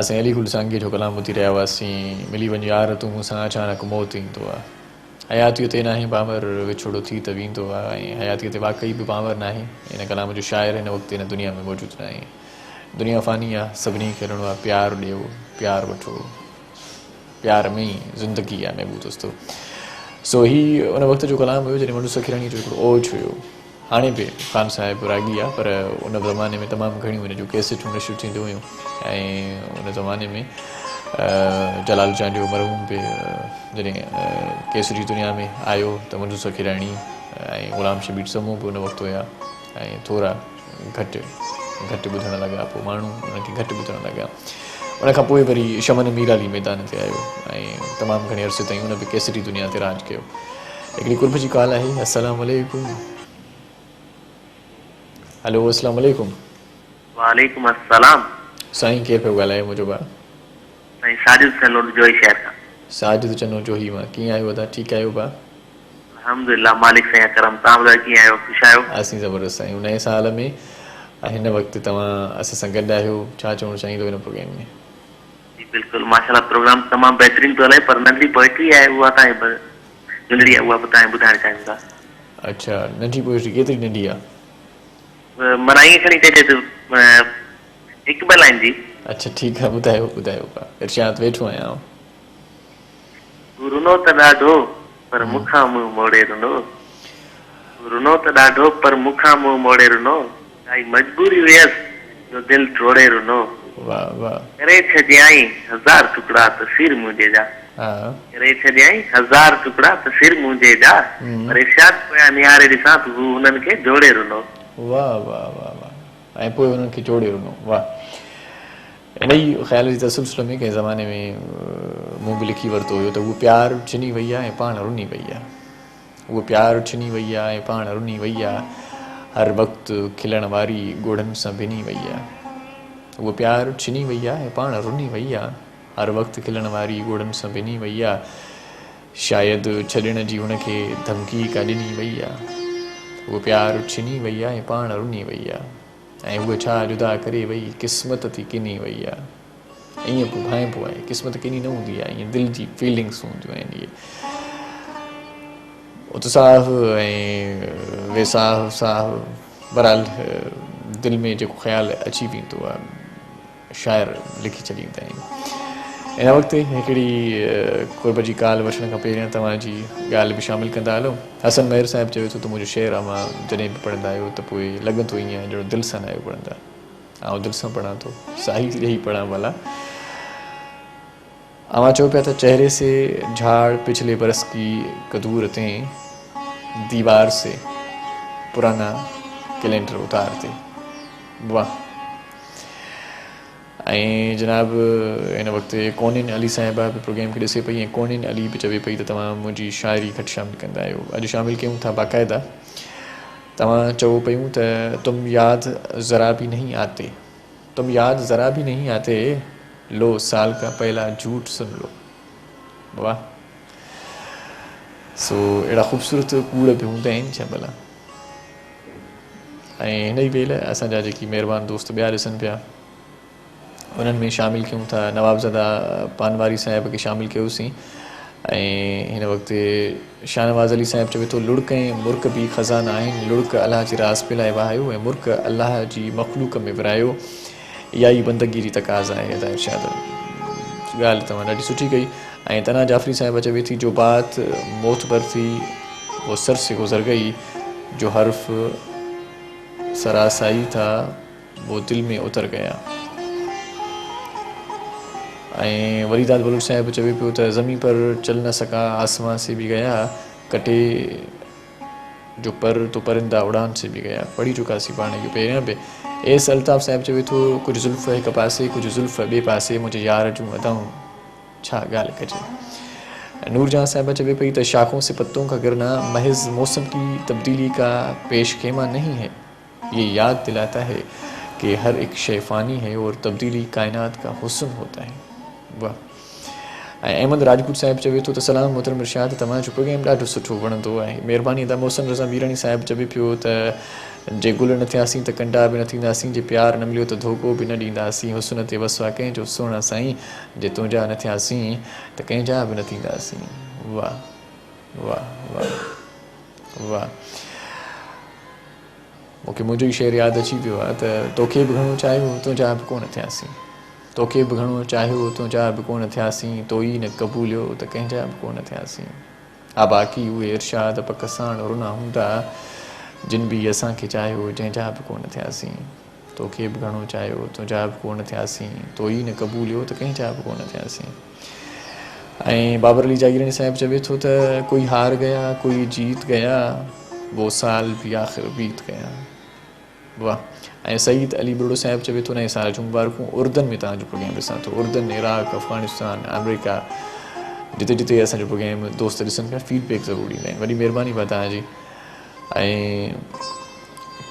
اسين علي گل سانگيء جو ڪلام ٻڌي رهيا هئاسين، ملي وڃ يار تون مون سان اچانڪ موت ايندو آ. حياتيء تي ناهي بانور وڇوڙو ٿي ته ويندو آ ۽ حياتيء تي واقعي به بانور ناهي. ان ڪلام جو شاعر هن وقت هن دنيا ۾ موجود ناهي. دنيا فاني آ، سڀني کي هلڻو آ، پيار ڏيو، پيار وٺو. پيار ۾ ئي زندگي آ محبوب دوستو. سو هي ان وقت جو ڪلام هيو جڏهن منو سکيراڻيء جو هڪڙو اوج هيو. هاڻي به خان صاحب راڳي آ پر ان زماني ۾ تمام گهڻيون هن جون ڪيسيٽون نشر ٿينديون هيون ۽ ان زماني ۾ جلال چانڊيو مرحوم به جڏهن ڪيسٽ جي دنيا ۾ آيو ته منظور سخيراڻي ۽ غلام شبير سمون به ان وقت هيا ۽ ٿورا گهٽ گهٽ ٻڌڻ لڳا پوء ماڻهو انهن کي گهٽ ٻڌڻ لڳا ان کان پوء وري شمن ميرالي ميدان تي آيو ۽ تمام گهڻي عرصي تائين ان به ڪيسٽي دنيا تي راڄ ڪيو. هڪڙي قرب جي ڪال آهي السلام عليڪم هلو السلام عليڪم.
وعليڪم السلام.
سائين ڪير پيو ڳالهائي منهنجو ڀاء.
سائين ساجد چنو جوهي شهر کان.
ساجد چنو جوهي مان ڪيئن آهيو ادا ٺيڪ آهيو ڀاء.
الحمدلله مالڪ سائين جا ڪرم توهان ٻڌايو ڪيئن آهيو خوش آهيو.
اسين زبردست آهيون نئين سال ۾ هن وقت توهان اسان سان گڏ آهيو ڇا چوڻ چاهيندو هن پروگرام ۾.
جي بلڪل ماشاءالله پروگرام تمام بهترين پيو هلي پر ننڍڙي پوئٽري آهي اها تان به ننڍڙي آهي اها به تان ٻڌائڻ چاهيون ٿا.
اڇا ننڍي پوئٽري ڪيتري ننڍي آ.
معنيٰ ائين کڻي چئجي ته هڪ ٻه لائين جي.
اڇا ٺيڪ آ ٻڌايو ٻڌايو ڀاء ارشاد ويٺو آهيان آئون.
هو رنو ته ڏاڍو پر مون کان منهن موڙي رنو. هو رنو ته ڏاڍو پر مون کان منهن موڙي رنو. ڪائي مجبوري هيس جو دل ٽوڙي رنو.
واه واه.
ڪري ڇڏيائين هزار ٽڪڙا ته سر منهنجي جا. ڪري ڇڏيائين هزار ٽڪڙا ته سر منهنجي جا. پر ارشاد پويان نهاري ڏسان ته هو هنن کي جوڙي رنو.
واه واه واه واه ۽ پوء انهن کي جوڙي رنو. واه. انهيء خيال جي تسلسل ۾ ڪنهن زماني ۾ مون به لکي ورتو هيو ته هوء پيار ڇني وئي آ ۽ پاڻ رني وئي آ. هوء پيار ڇني وئي آ ۽ پاڻ رني وئي آ. هر وقت کلڻ واري ڳوڙهن سان ڀني وئي آ. هوء پيار ڇني وئي آ ۽ پاڻ رني وئي آ. هر وقت کلڻ واري ڳوڙهن سان ڀني وئي آ. شايد ڇڏڻ جي هن کي ڌمڪي ڪا ڏني وئي آ. هوء پيار ڇني وئي آ ۽ پاڻ رني وئي آ. ۽ هوء ڇا جدا ڪري وئي، قسمت ٿي ڪني وئي آ. ائين پيو ڀانئبو آهي، قسمت ڪني نه هوندي آهي، ائين دل جي فيلنگس هونديون آهن اهي. اتساهه ۽ ويساهه ساهه بهرحال دل ۾ جيڪو خيال اچي ويندو آهي. شاعر لکي ڇڏيندا آهن. هن وقت هڪڙي قرب جي ڪال وٺڻ کان پهريان توهان جي ڳالهه به شامل ڪندا هلون. حسن مهر صاحب چوي ٿو ته منهنجو شعر اوهان جڏهن به پڙهندا آهيو ته پوء لڳندو ائين آهي ڄڻ دل سان ناهيو پڙهندا. آئون دل سان پڙهان ٿو. ساهي ڏئي پڙهان ڀلا. اوهان چئو پيا ته چهري سي جهاڙ پڇلي برس ڪي ڪدورتين ديوار سي پرانا ڪئلينڊر اتار تي. واه. ۽ جناب هن وقت ڪونين علي صاحبه به پروگرام کي ڏسي پئي ۽ ڪونين علي به چوي پئي ته توهان منهنجي شاعري گهٽ شامل ڪندا آهيو اڄ شامل ڪيون ٿا باقاعده توهان چئو پيون ته تم ياد ذرا به نهين آتي تم ياد ذرا به نهين آتي لو سال کا پهلا جهوٽ سن لو واه سو اهڙا خوبصورت ڪوڙ به هوندا آهن ڇا ڀلا ۽ هن ئي ويل اسان جا جيڪي مهربان دوست ٻيا ڏسن پيا انهن ۾ شامل ڪيون ٿا نوابزاده پانواري صاحب کي شامل ڪيوسين ۽ هن وقت شاهنواز علي صاحب چوي ٿو لڙڪ ۽ مرڪ به خزانا آهن لڙڪ الله جي راضپي لاء وهايو ۽ مرڪ الله جي مخلوق ۾ ورهايو اها ئي بندگي جي تقاضا آهي ادا ارشاد ڳالهه توهان ڏاڍي سٺي ڪئي ۽ تنا جعفري صاحبه چوي ٿي جو بات موت بر ٿي وہ سر سي گذر گئي جو حرف سراسائي ٿا وہ دل ۾ اتر گيا. ۽ ولي داد بلوچ صاحب چوي پيو ته زمين پر چل نه سڪا آسمان سي ڀي گيا ڪٽي جو پر تو پرنده اڙان سي ڀي گيا پڙهي چڪاسين پاڻ اهو پهريان به ايس الطاف صاحب چوي ٿو ڪجهه زلف هڪ پاسي ڪجهه زلف ٻئي پاسي منهنجي يار جون ادائون ڇا ڳالهه ڪجي. نور جهان صاحبه چوي پئي ته شاخون سي پتون کا گرنا محض موسم ڪي تبديلي کا پيش خيمه نهين هي يه ياد دلاتا هي ڪي هر ايڪ شئي فاني هي اور تبديلي ڪائنات کا حسن هوتا هي. واه. ۽ احمد راجپوت صاحب چوي ٿو ته سلام محترم ارشاد توهان جو پروگرام ڏاڍو سٺو وڻندو آهي مهرباني ادا محسن رضا ميراڻي صاحب چوي پيو ته جي گل نه ٿياسين ته ڪنڊا به نه ٿينداسين جي پيار نه مليو ته ڌوڪو به نه ڏينداسين حسن تي وس آ ڪنهن جو سهڻا سائين جي تنهنجا نه ٿياسين ته ڪنهن جا به نه ٿينداسين واه واه واه واه مون کي منهنجو ئي شعر ياد اچي ويو آ ته توکي به گهڻو چاهيو تنهنجا به ڪونه ٿياسين توکي به گهڻو چاهيو تنهنجا به ڪونه ٿياسين تو ئي نه قبوليو ته ڪنهن جا به ڪونه ٿياسين ها باقي اهي ارشاد پڪ ساڻ رنا هوندا جن به اسان کي چاهيو جنهن جا به ڪونه ٿياسين توکي به گهڻو چاهيو تنهنجا به ڪونه ٿياسين تو ئي نه قبوليو ته ڪنهن جا به ڪونه ٿياسين ۽ بابر علي جاگيراڻي صاحب چوي ٿو ته ڪوئي هار گيا ڪوئي جيت گيا وو سال به آخر بيت گيا واه ۽ سعيد علي ٻرڙو صاحب چوي ٿو نئين سال جون مبارڪون اردن ۾ توهان جو پروگرام ڏسان ٿو اردن عراق افغانستان آمريڪا جتي جتي اسان جو پروگرام دوست ڏسن پيا فيڊ بيڪ ضرور ڏيندا آهن وڏي مهرباني ڀا توهان جي ۽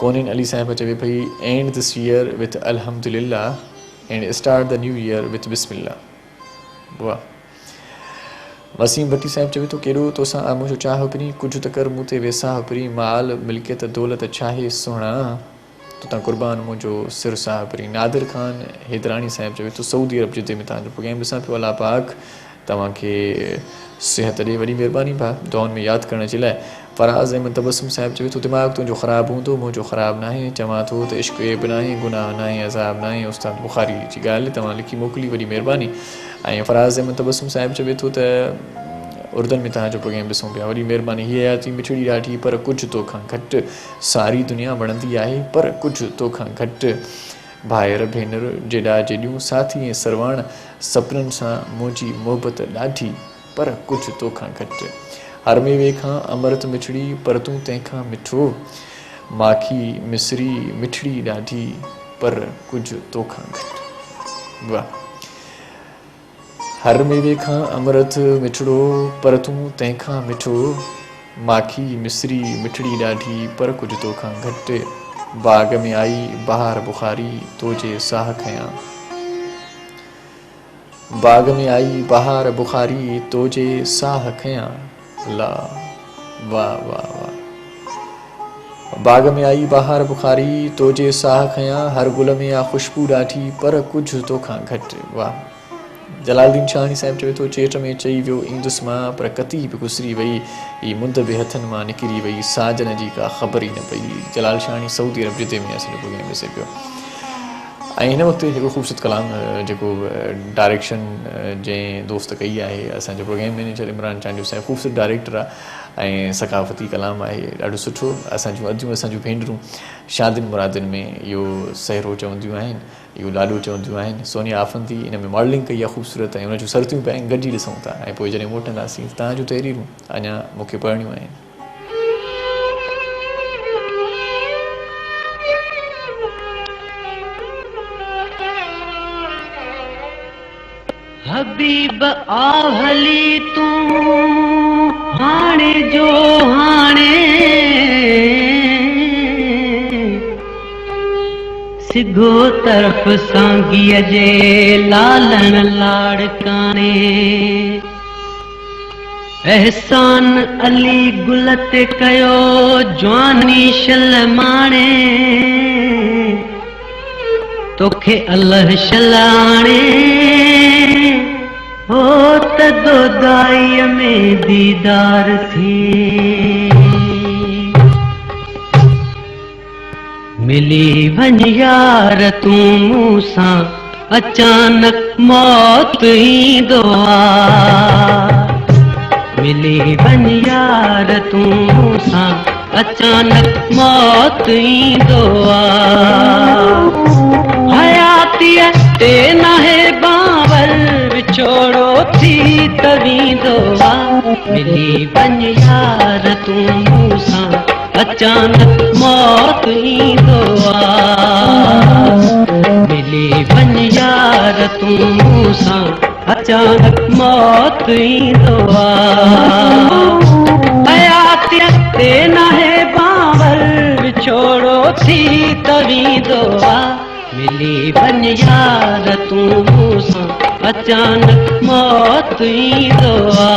ڪونين علي صاحب چوي پئي اينڊ this year with الحمدلله and start the new year with بسم الله واه وسيم ڀٽي صاحب چوي ٿو ڪيڏو توسان آ منهنجو چاهه پرين ڪجهه ته ڪر مون تي ويساهه پرين مال ملڪيت دولت ڇاهي سهڻا توتان قربان منهنجو سر ساهه پرين نادر خان حيدراڻي صاحب چوي ٿو سعودي عرب جدي ۾ توهان جو پروگرام ڏسان پيو الله پاڪ توهان کي صحت ڏي وڏي مهرباني ڀاء دعائن ۾ ياد ڪرڻ جي لاء فراز احمد تبسم صاحب چوي ٿو دماغ تنهنجو خراب هوندو منهنجو خراب ناهي چوان ٿو ته عشق عيب ناهي گناهه ناهي عذاب ناهي استاد بخاري جي ڳالهه توهان لکي موڪلي وڏي مهرباني ۽ فراز احمد تبسم صاحب چوي ٿو ته اردن ۾ توهان جو پروگرام ڏسون پيا وڏي مهرباني هي حياتي مٺڙي ڏاڍي پر ڪجهه توکان گهٽ ساري دنيا وڻندي آهي پر ڪجهه توکان گهٽ ڀائر ڀينر جيڏا جيڏيون ساٿي ۽ سرواڻ سپنن سان منهنجي محبت ڏاڍي پر ڪجهه تو کان گهٽ. هر ميوي کان امرت مٺڙي، پر تون تنهن کان مٺو. ماکي، مصري، مٺڙي ڏاڍي، پر ڪجهه تو کان گهٽ. واھ. هر ميوي کان امرت مٺڙو، پر تون تنهن کان مٺو. ماکي، مصري، مٺڙي ڏاڍي، پر ڪجهه تو کان گهٽ. باغ ۾ آئي بهار بخاري، تو جي ساهه کنيا. باغ ۾ آئي بهار بخاري تو جي ساهه کنيا لا واه واه واه باغ ۾ آئي بهار بخاري تو جي ساهه کنيا هر گل ۾ آ خوشبو ڏاڍي پر ڪجهه توکان گهٽ واه جلال الدين شاهاڻي صاحب چوي ٿو چيٽ ۾ چئي ويو ايندس مان پر ڪتي به گذري وئي هي مند به هٿن مان نڪري وئي ساجن جي ڪا خبر ئي نه پئي جلال شاهاڻي سعودي عرب جدي ۾ اسان جو پروگرام ڏسي پيو ۽ هن وقت هڪڙو خوبصورت ڪلام جيڪو ڊائريڪشن جنهن دوست ڪئي آهي اسان جو پروگرام مئنيجر عمران چانڊيو صاحب خوبصورت ڊائريڪٽر آهي ۽ ثقافتي ڪلام آهي ڏاڍو سٺو اسان جون اديون اسان جون ڀينرون شادين مرادين ۾ اهو سهرو چونديون آهن اهو لاڏو چونديون آهن سونيا آفندي ان ۾ ماڊلنگ ڪئي آهي خوبصورت ۽ ان جون سرتيون پيا آهن گڏجي ڏسون ٿا ۽ پوء جڏهن موٽنداسين ته توهان جون تحريرون اڃا مون کي پڙهڻيون آهن.
حبيب آ هلي تون هاڻي جو هاڻي سگهو طرف سانگيء جي لالڻ لاڙڪاڻي. احسان علي گل تي ڪيو جواني شل ماڻي توکي الله شل آڻي هو ته دودائيء ۾ ديدار ٿئي ملي وڃ يار تون مون سان اچانڪ موت ايندو آ ملي وڃ يار تون مون سان اچانڪ موت ايندو آ حياتيء تي ناهي باور وڇوڙو ٿي ته ويندو آ ملي وڃ يار تون مون سان اچانڪ موت ايندو آ ملي وڃ يار تون مون سان اچانڪ موت ايندو آ حياتيء تي ناهي باور وڇوڙو ٿي ته ويندو آ ملي وڃ يار تون مون سان. اچانڪ موت ايندو آ.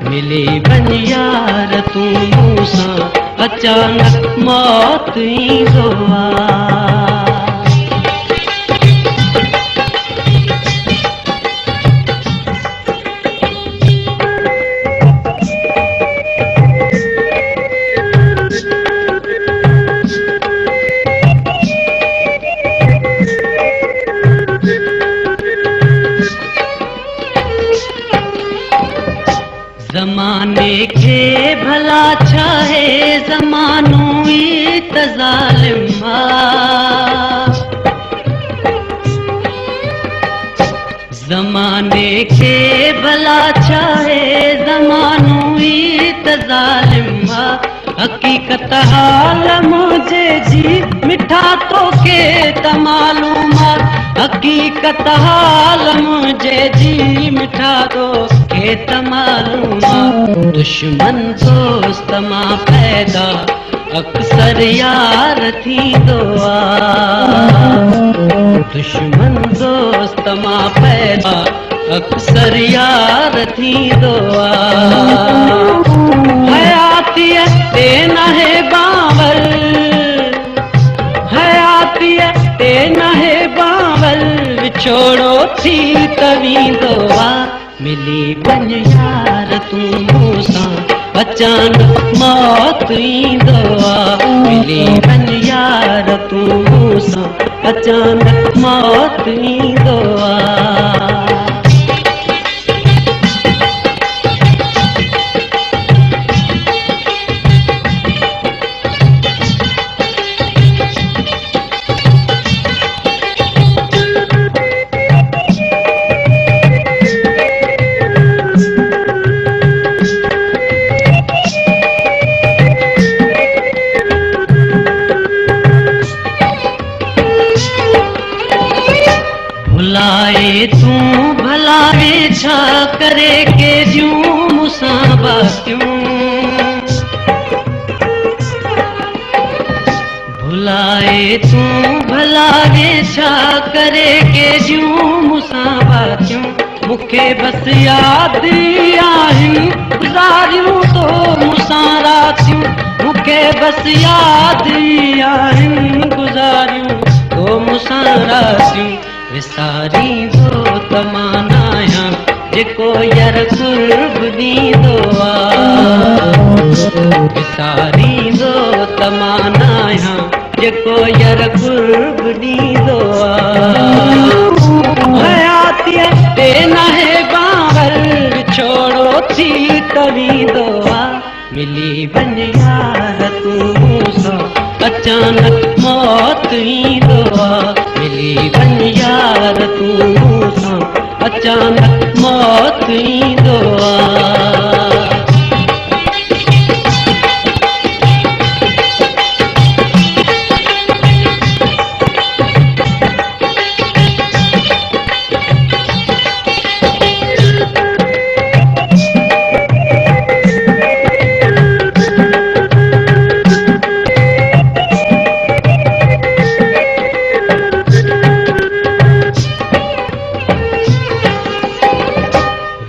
ملي وڃ يار تون مون سان، اچانڪ موت ايندو آ. زماني کي ڀلا ڇاهي، زمانو ئي ته ظالم آ. زماني کي ڀلا ڇاهي، زمانو ئي ته ظالم آ. حقيقت حال منهنجي جي مٺا توکي ته معلوم آ. حقيقت حال منهنجي جي مٺا توکي ته معلوم آ. دشمن دوست مان پيدا اڪثر يار ٿيندو آ. دشمن دوست مان پيدا اڪثر يار ٿيندو آ. حياتيء تي ناهي باور، حياتيء تي ناهي باور، وڇوڙو ٿي ته ويندو آ. ملي وڃ يار تون مون سان، اچانڪ موت ايندو آ. ملي وڃ يار تون مون سان، اچانڪ موت ايندو آ. ڀلائي تون ڀلائي ڇا ڪري ڪيڏيون مون سان باتيون. ڀلائي تون ڀلائي ڇا ڪري ڪيڏيون مون سان باتيون. مون کي بس ياد آهن گذاريون تو مون سان راتيون. مون کي بس ياد آهن گذاريون تو مون سان راتيون. وساريندو ته مان ناهيان جيڪو ير قرب ڏيندو آ. وساريندو ته مان ناهيان جيڪو ير قرب ڏيندو آ. حياتيء تي ناهي باور، وڇوڙو ٿي ته ويندو آ. ملي وڃ يار تون مون سان، اچانڪ موت ايندو آ. ملي وڃ يار تون مون سان، اچانڪ موت ايندو آ.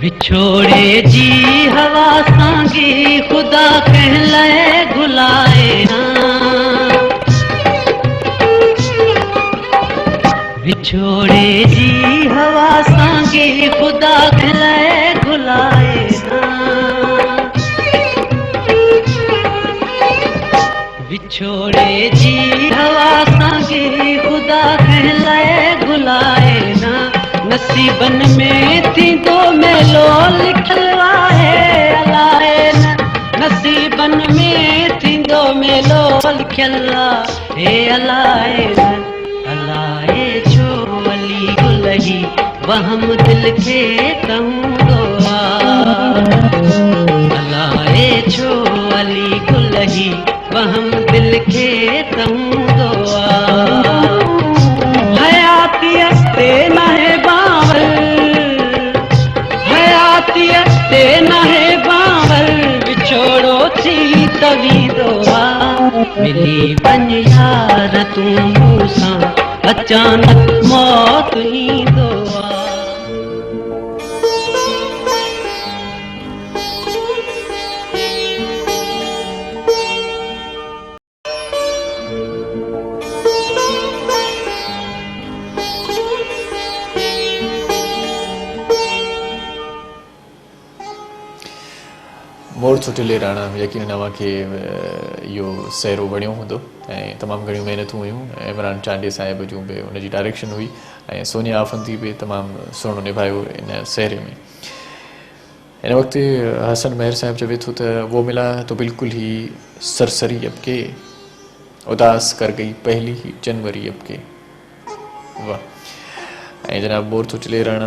وڇوڙي جي هوا سانگي خدا ڪنهن لاءِ گهلائي ها. وڇوڙي جي هوا سانگي خدا ڪنهن لاءِ گهلائي ها. وڇوڙي جي هوا سانگي خدا ڪنهن لاءِ گهلائي نه. نصيبن ۾ ٿيندو ميلو لکيل آهي الائي نه. نصيبن ۾ ٿيندو ميلو لکيل آهي الائي نه. الائي ڇو علي گل هي وهم دل کي ته هوندو آ. الائي ڇو علي گل هي وهم دل کي ته هوندو آ. حياتيء تي ناهي باور، حياتيء تي ناهي باور، وڇوڙو ٿي ته ويندو آ. ملي وڃ يار تون مون سان، اچانڪ موت ايندو آ.
مور ٿو ٽلي راڻا يقينن اوهان کي اهو سهرو وڻيو هوندو ۽ تمام گهڻيون محنتون هيون عمران چانڊيي صاحب جون به ان جي ڊائريڪشن هئي ۽ سونيا آفندي به تمام سهڻو نڀايو ان سهري ۾. هن وقت حسن مهر صاحب چوي ٿو ته وو ملا تو بلڪل هي سرسري اب ڪي اداس ڪر گئي پهلي هي جنوري اب ڪي واه ۽ جناب مور ٿو چلي رڻ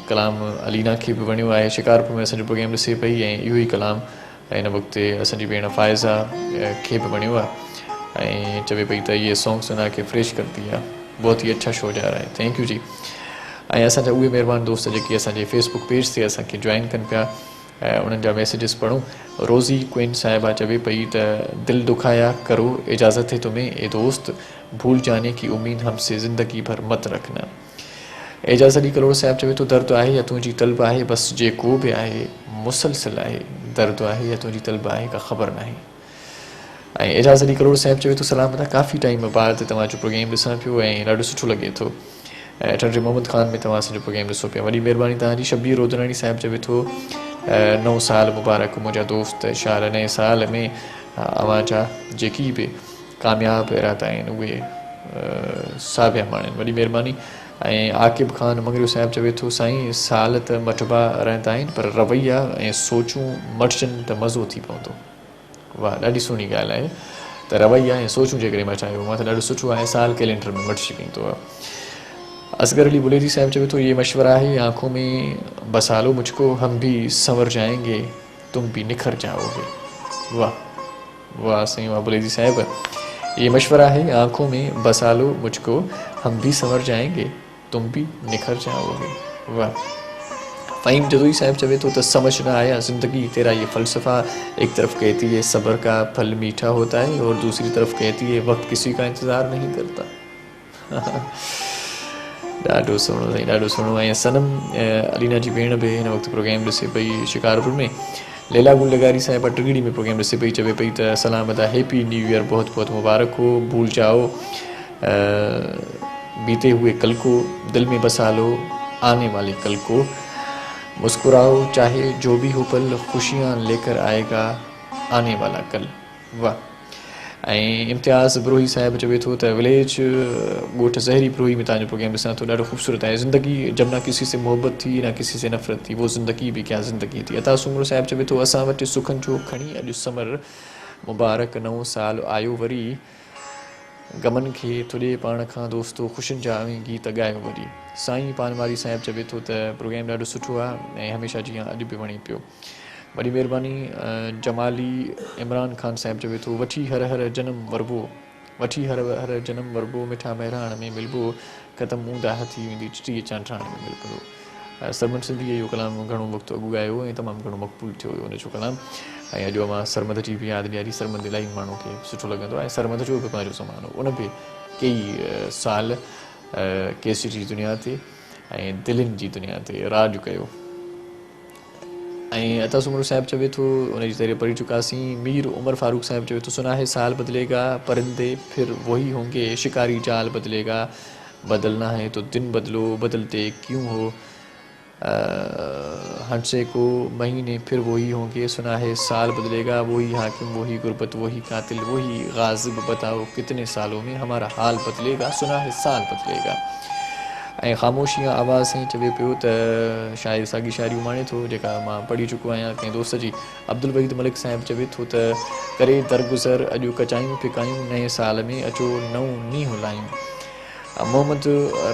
ڪلام علينا کي به وڻيو آهي شڪارپور ۾ اسان جو پروگرام ڏسي پئي ۽ اهو ئي ڪلام هن وقت اسان جي ڀيڻ فائزه کي به وڻيو آهي ۽ چوي پئي ته اهي سانگ سنا کي فريش ڪر ديا بهت هي اڇا شو جا رها هي thank you جي ۽ اسان جا اهي مهربان دوست جيڪي اسان جي فيس بڪ پيج تي اسان کي جوائن ڪن پيا انهن جا ميسيجز پڙهون روزي ڪوئن صاحبه چوي پئي ته دل دکايا ڪرو اجازت هي تمهين اي دوست ڀول جاني ڪي اميد هم سي زندگي ڀر مت رکنا اعجاز علي ڪلوڙ صاحب چوي ٿو درد آهي يا تنهنجي طلب آهي بس جيڪو به آهي مسلسل آهي درد آهي يا تنهنجي طلب آهي ڪا خبر ناهي ۽ اعجاز علي ڪلوڙ صاحب چوي ٿو سلام ادا ڪافي ٽائيم بعد توهان جو پروگرام ڏسان پيو ۽ ڏاڍو سٺو لڳي ٿو ۽ ٽنڊي محمد خان ۾ توهان اسان جو پروگرام ڏسو پيا وڏي مهرباني توهان جي شبير رودراڻي صاحب چوي ٿو نئون سال مبارڪ منهنجا دوست شال نئين سال ۾ اوهان جا جيڪي به ڪامياب ارادا آهن اهي ساڀيا ماڻين وڏي مهرباني ۽ عاقب خان مڱريو صاحب چوي ٿو سائين سال ته مٽبا رهندا آهن پر رويا ۽ سوچون مٽجن ته مزو ٿي پوندو. واه ڏاڍي سهڻي ڳالهه آهي ته رويا ۽ سوچون جيڪڏهن مٽايو مان ته ڏاڍو سٺو آهي سال ڪئلينڊر ۾ مٽجي ويندو آهي اصغر علي بليدي صاحب چوي ٿو یہ مشورہ ہے آنکھوں میں بسا لو مجھ کو ہم بھی سنور جائیں گے تم بھی نکھر جاؤ گے واه واه سائين واه بليدي صاحب یہ مشورہ ہے آنکھوں میں بسا لو مجھ کو ہم بھی سنور جائیں گے تم به نکھر جائوگي واه فهيم جدوئي صاحب چوي ٿو ته سمجھ نه آيا زندگي تيرا یہ فلسفه ايڪ طرف کهتي هي صبر کا ڦل ميٺا هوتا هي اور دوسري طرف کهتي هي وقت ڪسي کا انتظار نهين ڪرتا ڏاڍو سهڻو سائين ڏاڍو سهڻو ۽ صنم علينا جي ڀيڻ به هن وقت پروگرام ڏسي پئي شڪارپور ۾ ليلا گل لغاري صاحبه ٽگڙي ۾ پروگرام ڏسي پئي چوي پئي ته سلام ادا هيپي نيو ايئر بهت بهت مبارڪ هو ڀول جائو بيتي هوئي ڪل ڪو دل ۾ بسا لو آني والي ڪل ڪو مسڪراؤ چاهي جو بي هو پل خوشيان ليڪر آئي گا آني والا ڪل واه ۽ امتياز بروهي صاحب چوي ٿو ته وليج ڳوٺ زهري بروهي ۾ تان جو پروگرام ڏسان ٿو ڏاڍو خوبصورت آهي زندگي جب نا ڪسي سي محبت ٿي نا ڪسي سي نفرت ٿي وو زندگي به ڪيا زندگي ٿي عطا سومرو صاحب چوي ٿو اسان وٽ سکن جو کڻي اڄ سمر مبارڪ نئون سال آيو وري غمن کي ٿڏي پاڻ کان دوستو خوشين جا اوهين گيت ڳايو وري. سائين پانواري صاحب چوي ٿو ته پروگرام ڏاڍو سٺو آ ۽ هميشه جيان اڄ به وڻي پيو. وڏي مهرباني جمالي عمران خان صاحب چوي ٿو وٺي هر هر جنم وربو وٺي هر هر جنم وربو مٺا مهراڻ ۾ ملبو ختم اونداهه ٿي ويندي چٽيء چانڊاڻ ۾ ملبو. سرمد سنڌيء اهو ڪلام گهڻو وقت اڳ ڳايو هو ۽ تمام گهڻو مقبول ٿيو هيو ان جو ڪلام ۽ اڄ اوهان سرمد جي به ياد ڏياري سرمد الاهي ماڻهو کي سٺو لڳندو آهي سرمد جو به پنهنجو زمانو ان به ڪيئي سال ڪيسٽ جي دنيا تي ۽ دلين جي دنيا تي راڄ ڪيو ۽ عطا سومرو صاحب چوي ٿو ان جي تحرير پڙهي چڪاسين مير عمر فاروق صاحب چوي ٿو سنا هي سال بدلي گا پرندي پھر وهي هونگي شڪاري جال بدلي گا بدلنا هي تو دن بدلو بدلتي ڪيون هو هنسي ڪو مهيني پھر وهي هونگي سنا هي سال بدلي گا وهي حاڪم وهي غربت وهي قاتل وهي غاضب بتاؤ ڪتني سالو ۾ همارا حال بدلي گا سنا هي سال بدلي گا ۽ خاموشيان آواز سائين چوي پيو ته شاعر ساڳي شاعري اماڻي ٿو جيڪا مان پڙهي چڪو آهيان ڪنهن دوست جي عبدالوحيد ملڪ صاحب چوي ٿو ته ڪري درگذر اڄ ڪچايون ڦڪايون نئين سال ۾ اچو نئون نينهن لايون محمد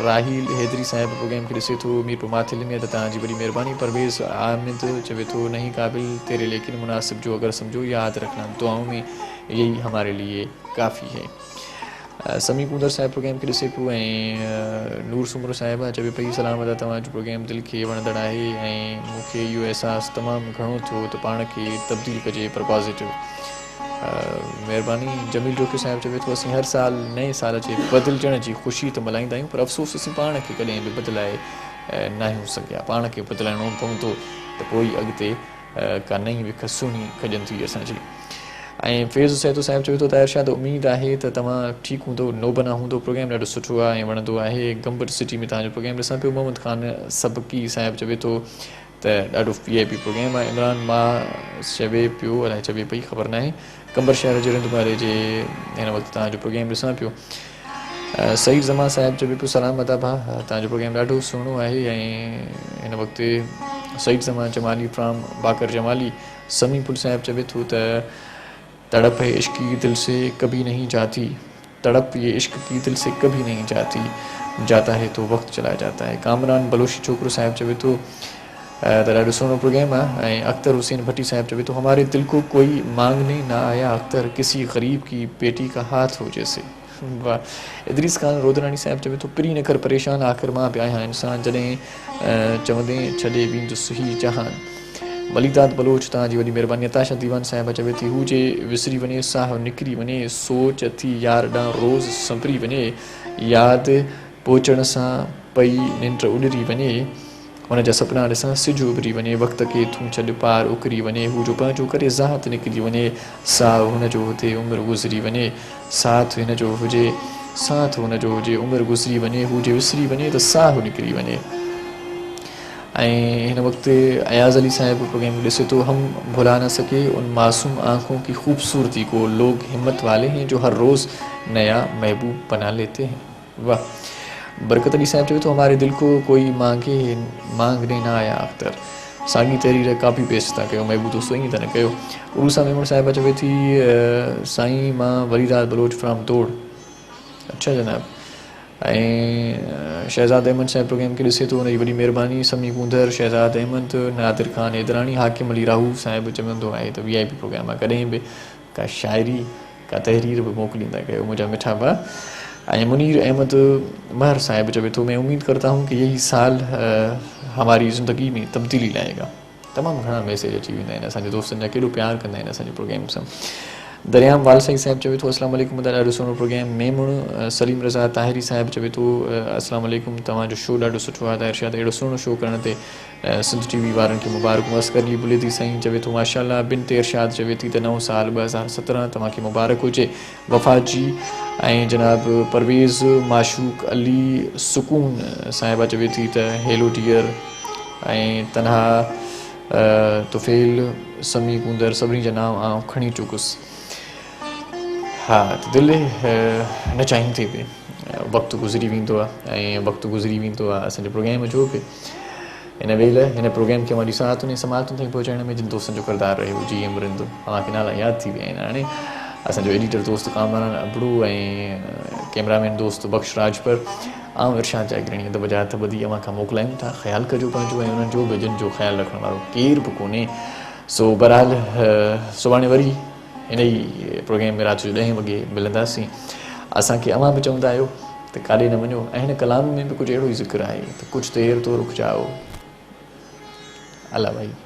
راحيل حيدري صاحب پروگرام کي ڏسي ٿو ميرپور ماٿيلي ۾ ته توهان جي وڏي مهرباني پرويز احمد چوي ٿو نهين قابل تيري ليڪن مناسب جو اگر سمجهو ياد رکنا دعائون ۾ يهي هماري ليي ڪافي هي. سميع ڪونڌر صاحب پروگرام کي ڏسي پيو ۽ نور سومرو صاحبه چوي پئي سلام ادا توهان جو پروگرام دل کي وڻندڙ آهي ۽ مون کي اهو احساس تمام گهڻو ٿيو ته پاڻ کي تبديل ڪجي پر پازيٽو مهرباني جميل جوکيو صاحب چوي ٿو اسين هر سال نئين سال جي بدلجڻ جي خوشي ته ملهائيندا آهيون پر افسوس اسين پاڻ کي ڪڏهن به بدلائي ناهيون سگهيا پاڻ کي بدلائڻو پوندو ته پوء ئي اڳتي ڪا نئين وک سهڻي کڄندي اسان جي ۽ فيض سهتو صاحب چوي ٿو ته ارشاد اميد آهي ته توهان ٺيڪ هوندو نوبنا هوندو پروگرام ڏاڍو سٺو آهي ۽ وڻندو آهي گمبٽ سٽي ۾ توهان جو پروگرام ڏسان پيو محمد خان سبقي صاحب چوي ٿو ته ڏاڍو وي آء پي پروگرام آهي عمران مان چوي پيو الائي چوي پئي خبر ناهي قمبر شهر جي رند ماري جي هن وقت توهان جو پروگرام ڏسان پيو سعيد زمان صاحب چوي پيو سلام ادا ڀا توهان جو پروگرام ڏاڍو سهڻو آهي ۽ هن وقت سعيد زمان جمالي فرام باقر جمالي سمي پل صاحب چوي ٿو ته تڙپ هي عشق ڪي دل سي ڪڀي نهين جاتي تڙپ يي عشق ڪي دل سي ڪڀي نهين جاتي جاتا هي تو وقت چلا جاتا هي ڪامران بلوشي ڇوڪرو صاحب چوي ٿو ته ڏاڍو سهڻو پروگرام آهي ۽ اختر حسين ڀٽي صاحب چوي ٿو هماري دل ڪو ڪوئي مانگني نه آيا اختر ڪسي غريب ڪي بيٽي ڪا هاٿ هو جيسي واھ ادريس خان رودراڻي صاحب چوي ٿو پرين نه ڪر پريشان آخر مان به آهيان انسان جڏهن چوندين ڇڏي ويندس هي جهان وليداد بلوچ توهان جي وڏي مهرباني نتاشا ديوان صاحبه چوي ٿي هو جي وسري وڃي ساهه نڪري وڃي سوچ ٿي يار ڏانهن روز سنڀري وڃي ياد پهچڻ سان پئي ننڊ اڏري وڃي هن جا سپنا ڏسان سج اڀري وڃي وقت کي تون ڇڏ پار اڪري وڃي هو جو پنهنجو ڪري ذات نڪري وڃي ساهه هن جو هتي عمر گذري وڃي ساٿ هن جو هجي ساٿ هن جو هجي عمر گذري وڃي هو جي وسري وڃي ته ساهه نڪري وڃي ۽ هن وقت اياز علي صاحب پروگرام ڏسي ٿو هم ڀلا نه سڪي ان معصوم آنکون ڪي خوبصورتي ڪو لوگ همت والي هين جو هر روز نيا محبوب بنا ليتي هين واه برڪت علي صاحب چوي ٿو هماري دل ڪو ڪوئي مانگي مانگني نه آيا اختر ساڳي تحرير ڪاپي پيسٽ ٿا ڪيو محبوب دوستو ائين ته نه ڪيو عروسا ميمڻ صاحبه چوي ٿي سائين مان وليداد بلوچ فرام دوڙ اڇا جناب ۽ شهزاد احمد صاحب پروگرام کي ڏسي ٿو ان جي وڏي مهرباني سمي ڪونڌر شهزاد احمد نادر خان حيدراڻي حاڪم علي راهو صاحب چوندو آهي ته وي آء پي پروگرام آهي ڪڏهن به ڪا شاعري ڪا تحرير به موڪليندا ڪيو منهنجا مٺا ڀاء ۽ منير احمد مهر صاحب چوي ٿو مين اميد ڪرتا هون ڪي يهي سال هماري زندگي ۾ تبديلي لائي گا تمام گهڻا ميسيج اچي ويندا آهن اسان جي دوستن جا ڪيڏو پيار ڪندا آهن اسان جي پروگرام سان دريام والسائي صاحب چوي ٿو اسلام عليڪم ادا ڏاڍو سهڻو پروگرام ميمڻ سليم رضا طاهري صاحب چوي ٿو اسلام عليڪم توهان جو شو ڏاڍو سٺو آهي ارشاد اهڙو سهڻو شو ڪرڻ تي سنڌ ٽي وي وارن کي مبارڪون اصغر علي بليدي سائين چوي ٿو ماشاء الله بنت ارشاد چوي ٿي ته نئون سال 2017 توهان کي مبارڪ هجي وفا جي ۽ جناب پرويز معشوق علي سڪون صاحبه چوي ٿي ته هيلو ڊيئر ۽ تنها طفيل سمي گوندر سڀني جا نانء آئون کڻي چڪس ها ته دل نه چاهيندي به وقت گذري ويندو آهي ۽ وقت گذري ويندو آهي اسان جي پروگرام جو به هن ويل هن پروگرام کي اوهان جي ساعتن ۽ سماعتن تائين پهچائڻ ۾ جن دوستن جو ڪردار رهيو جي ايم رند اوهان کي نالا ياد ٿي ويا آهن هاڻي اسان جو ايڊيٽر دوست ڪامران ابڙو ۽ ڪئميرا مين دوست بخش راڄپر آئون ارشاد جاگيراڻي ادب جا هٿ ٻڌي اوهان کان موڪلايون ٿا خيال ڪجو پنهنجو ۽ انهن جو به جن جو خيال رکڻ وارو ڪير به ڪونهي سو بهرحال سڀاڻي وري هن ئي پروگرام ۾ رات جو ڏهين وڳي ملنداسين. اسان کي اوهان به چوندا آهيو ته ڪاڏي نه وڃو ۽ هن ڪلام ۾ به ڪجهه اهڙو ئي ذڪر آهي ته ڪجهه دير تو رڪ جائو. الله ڀائي.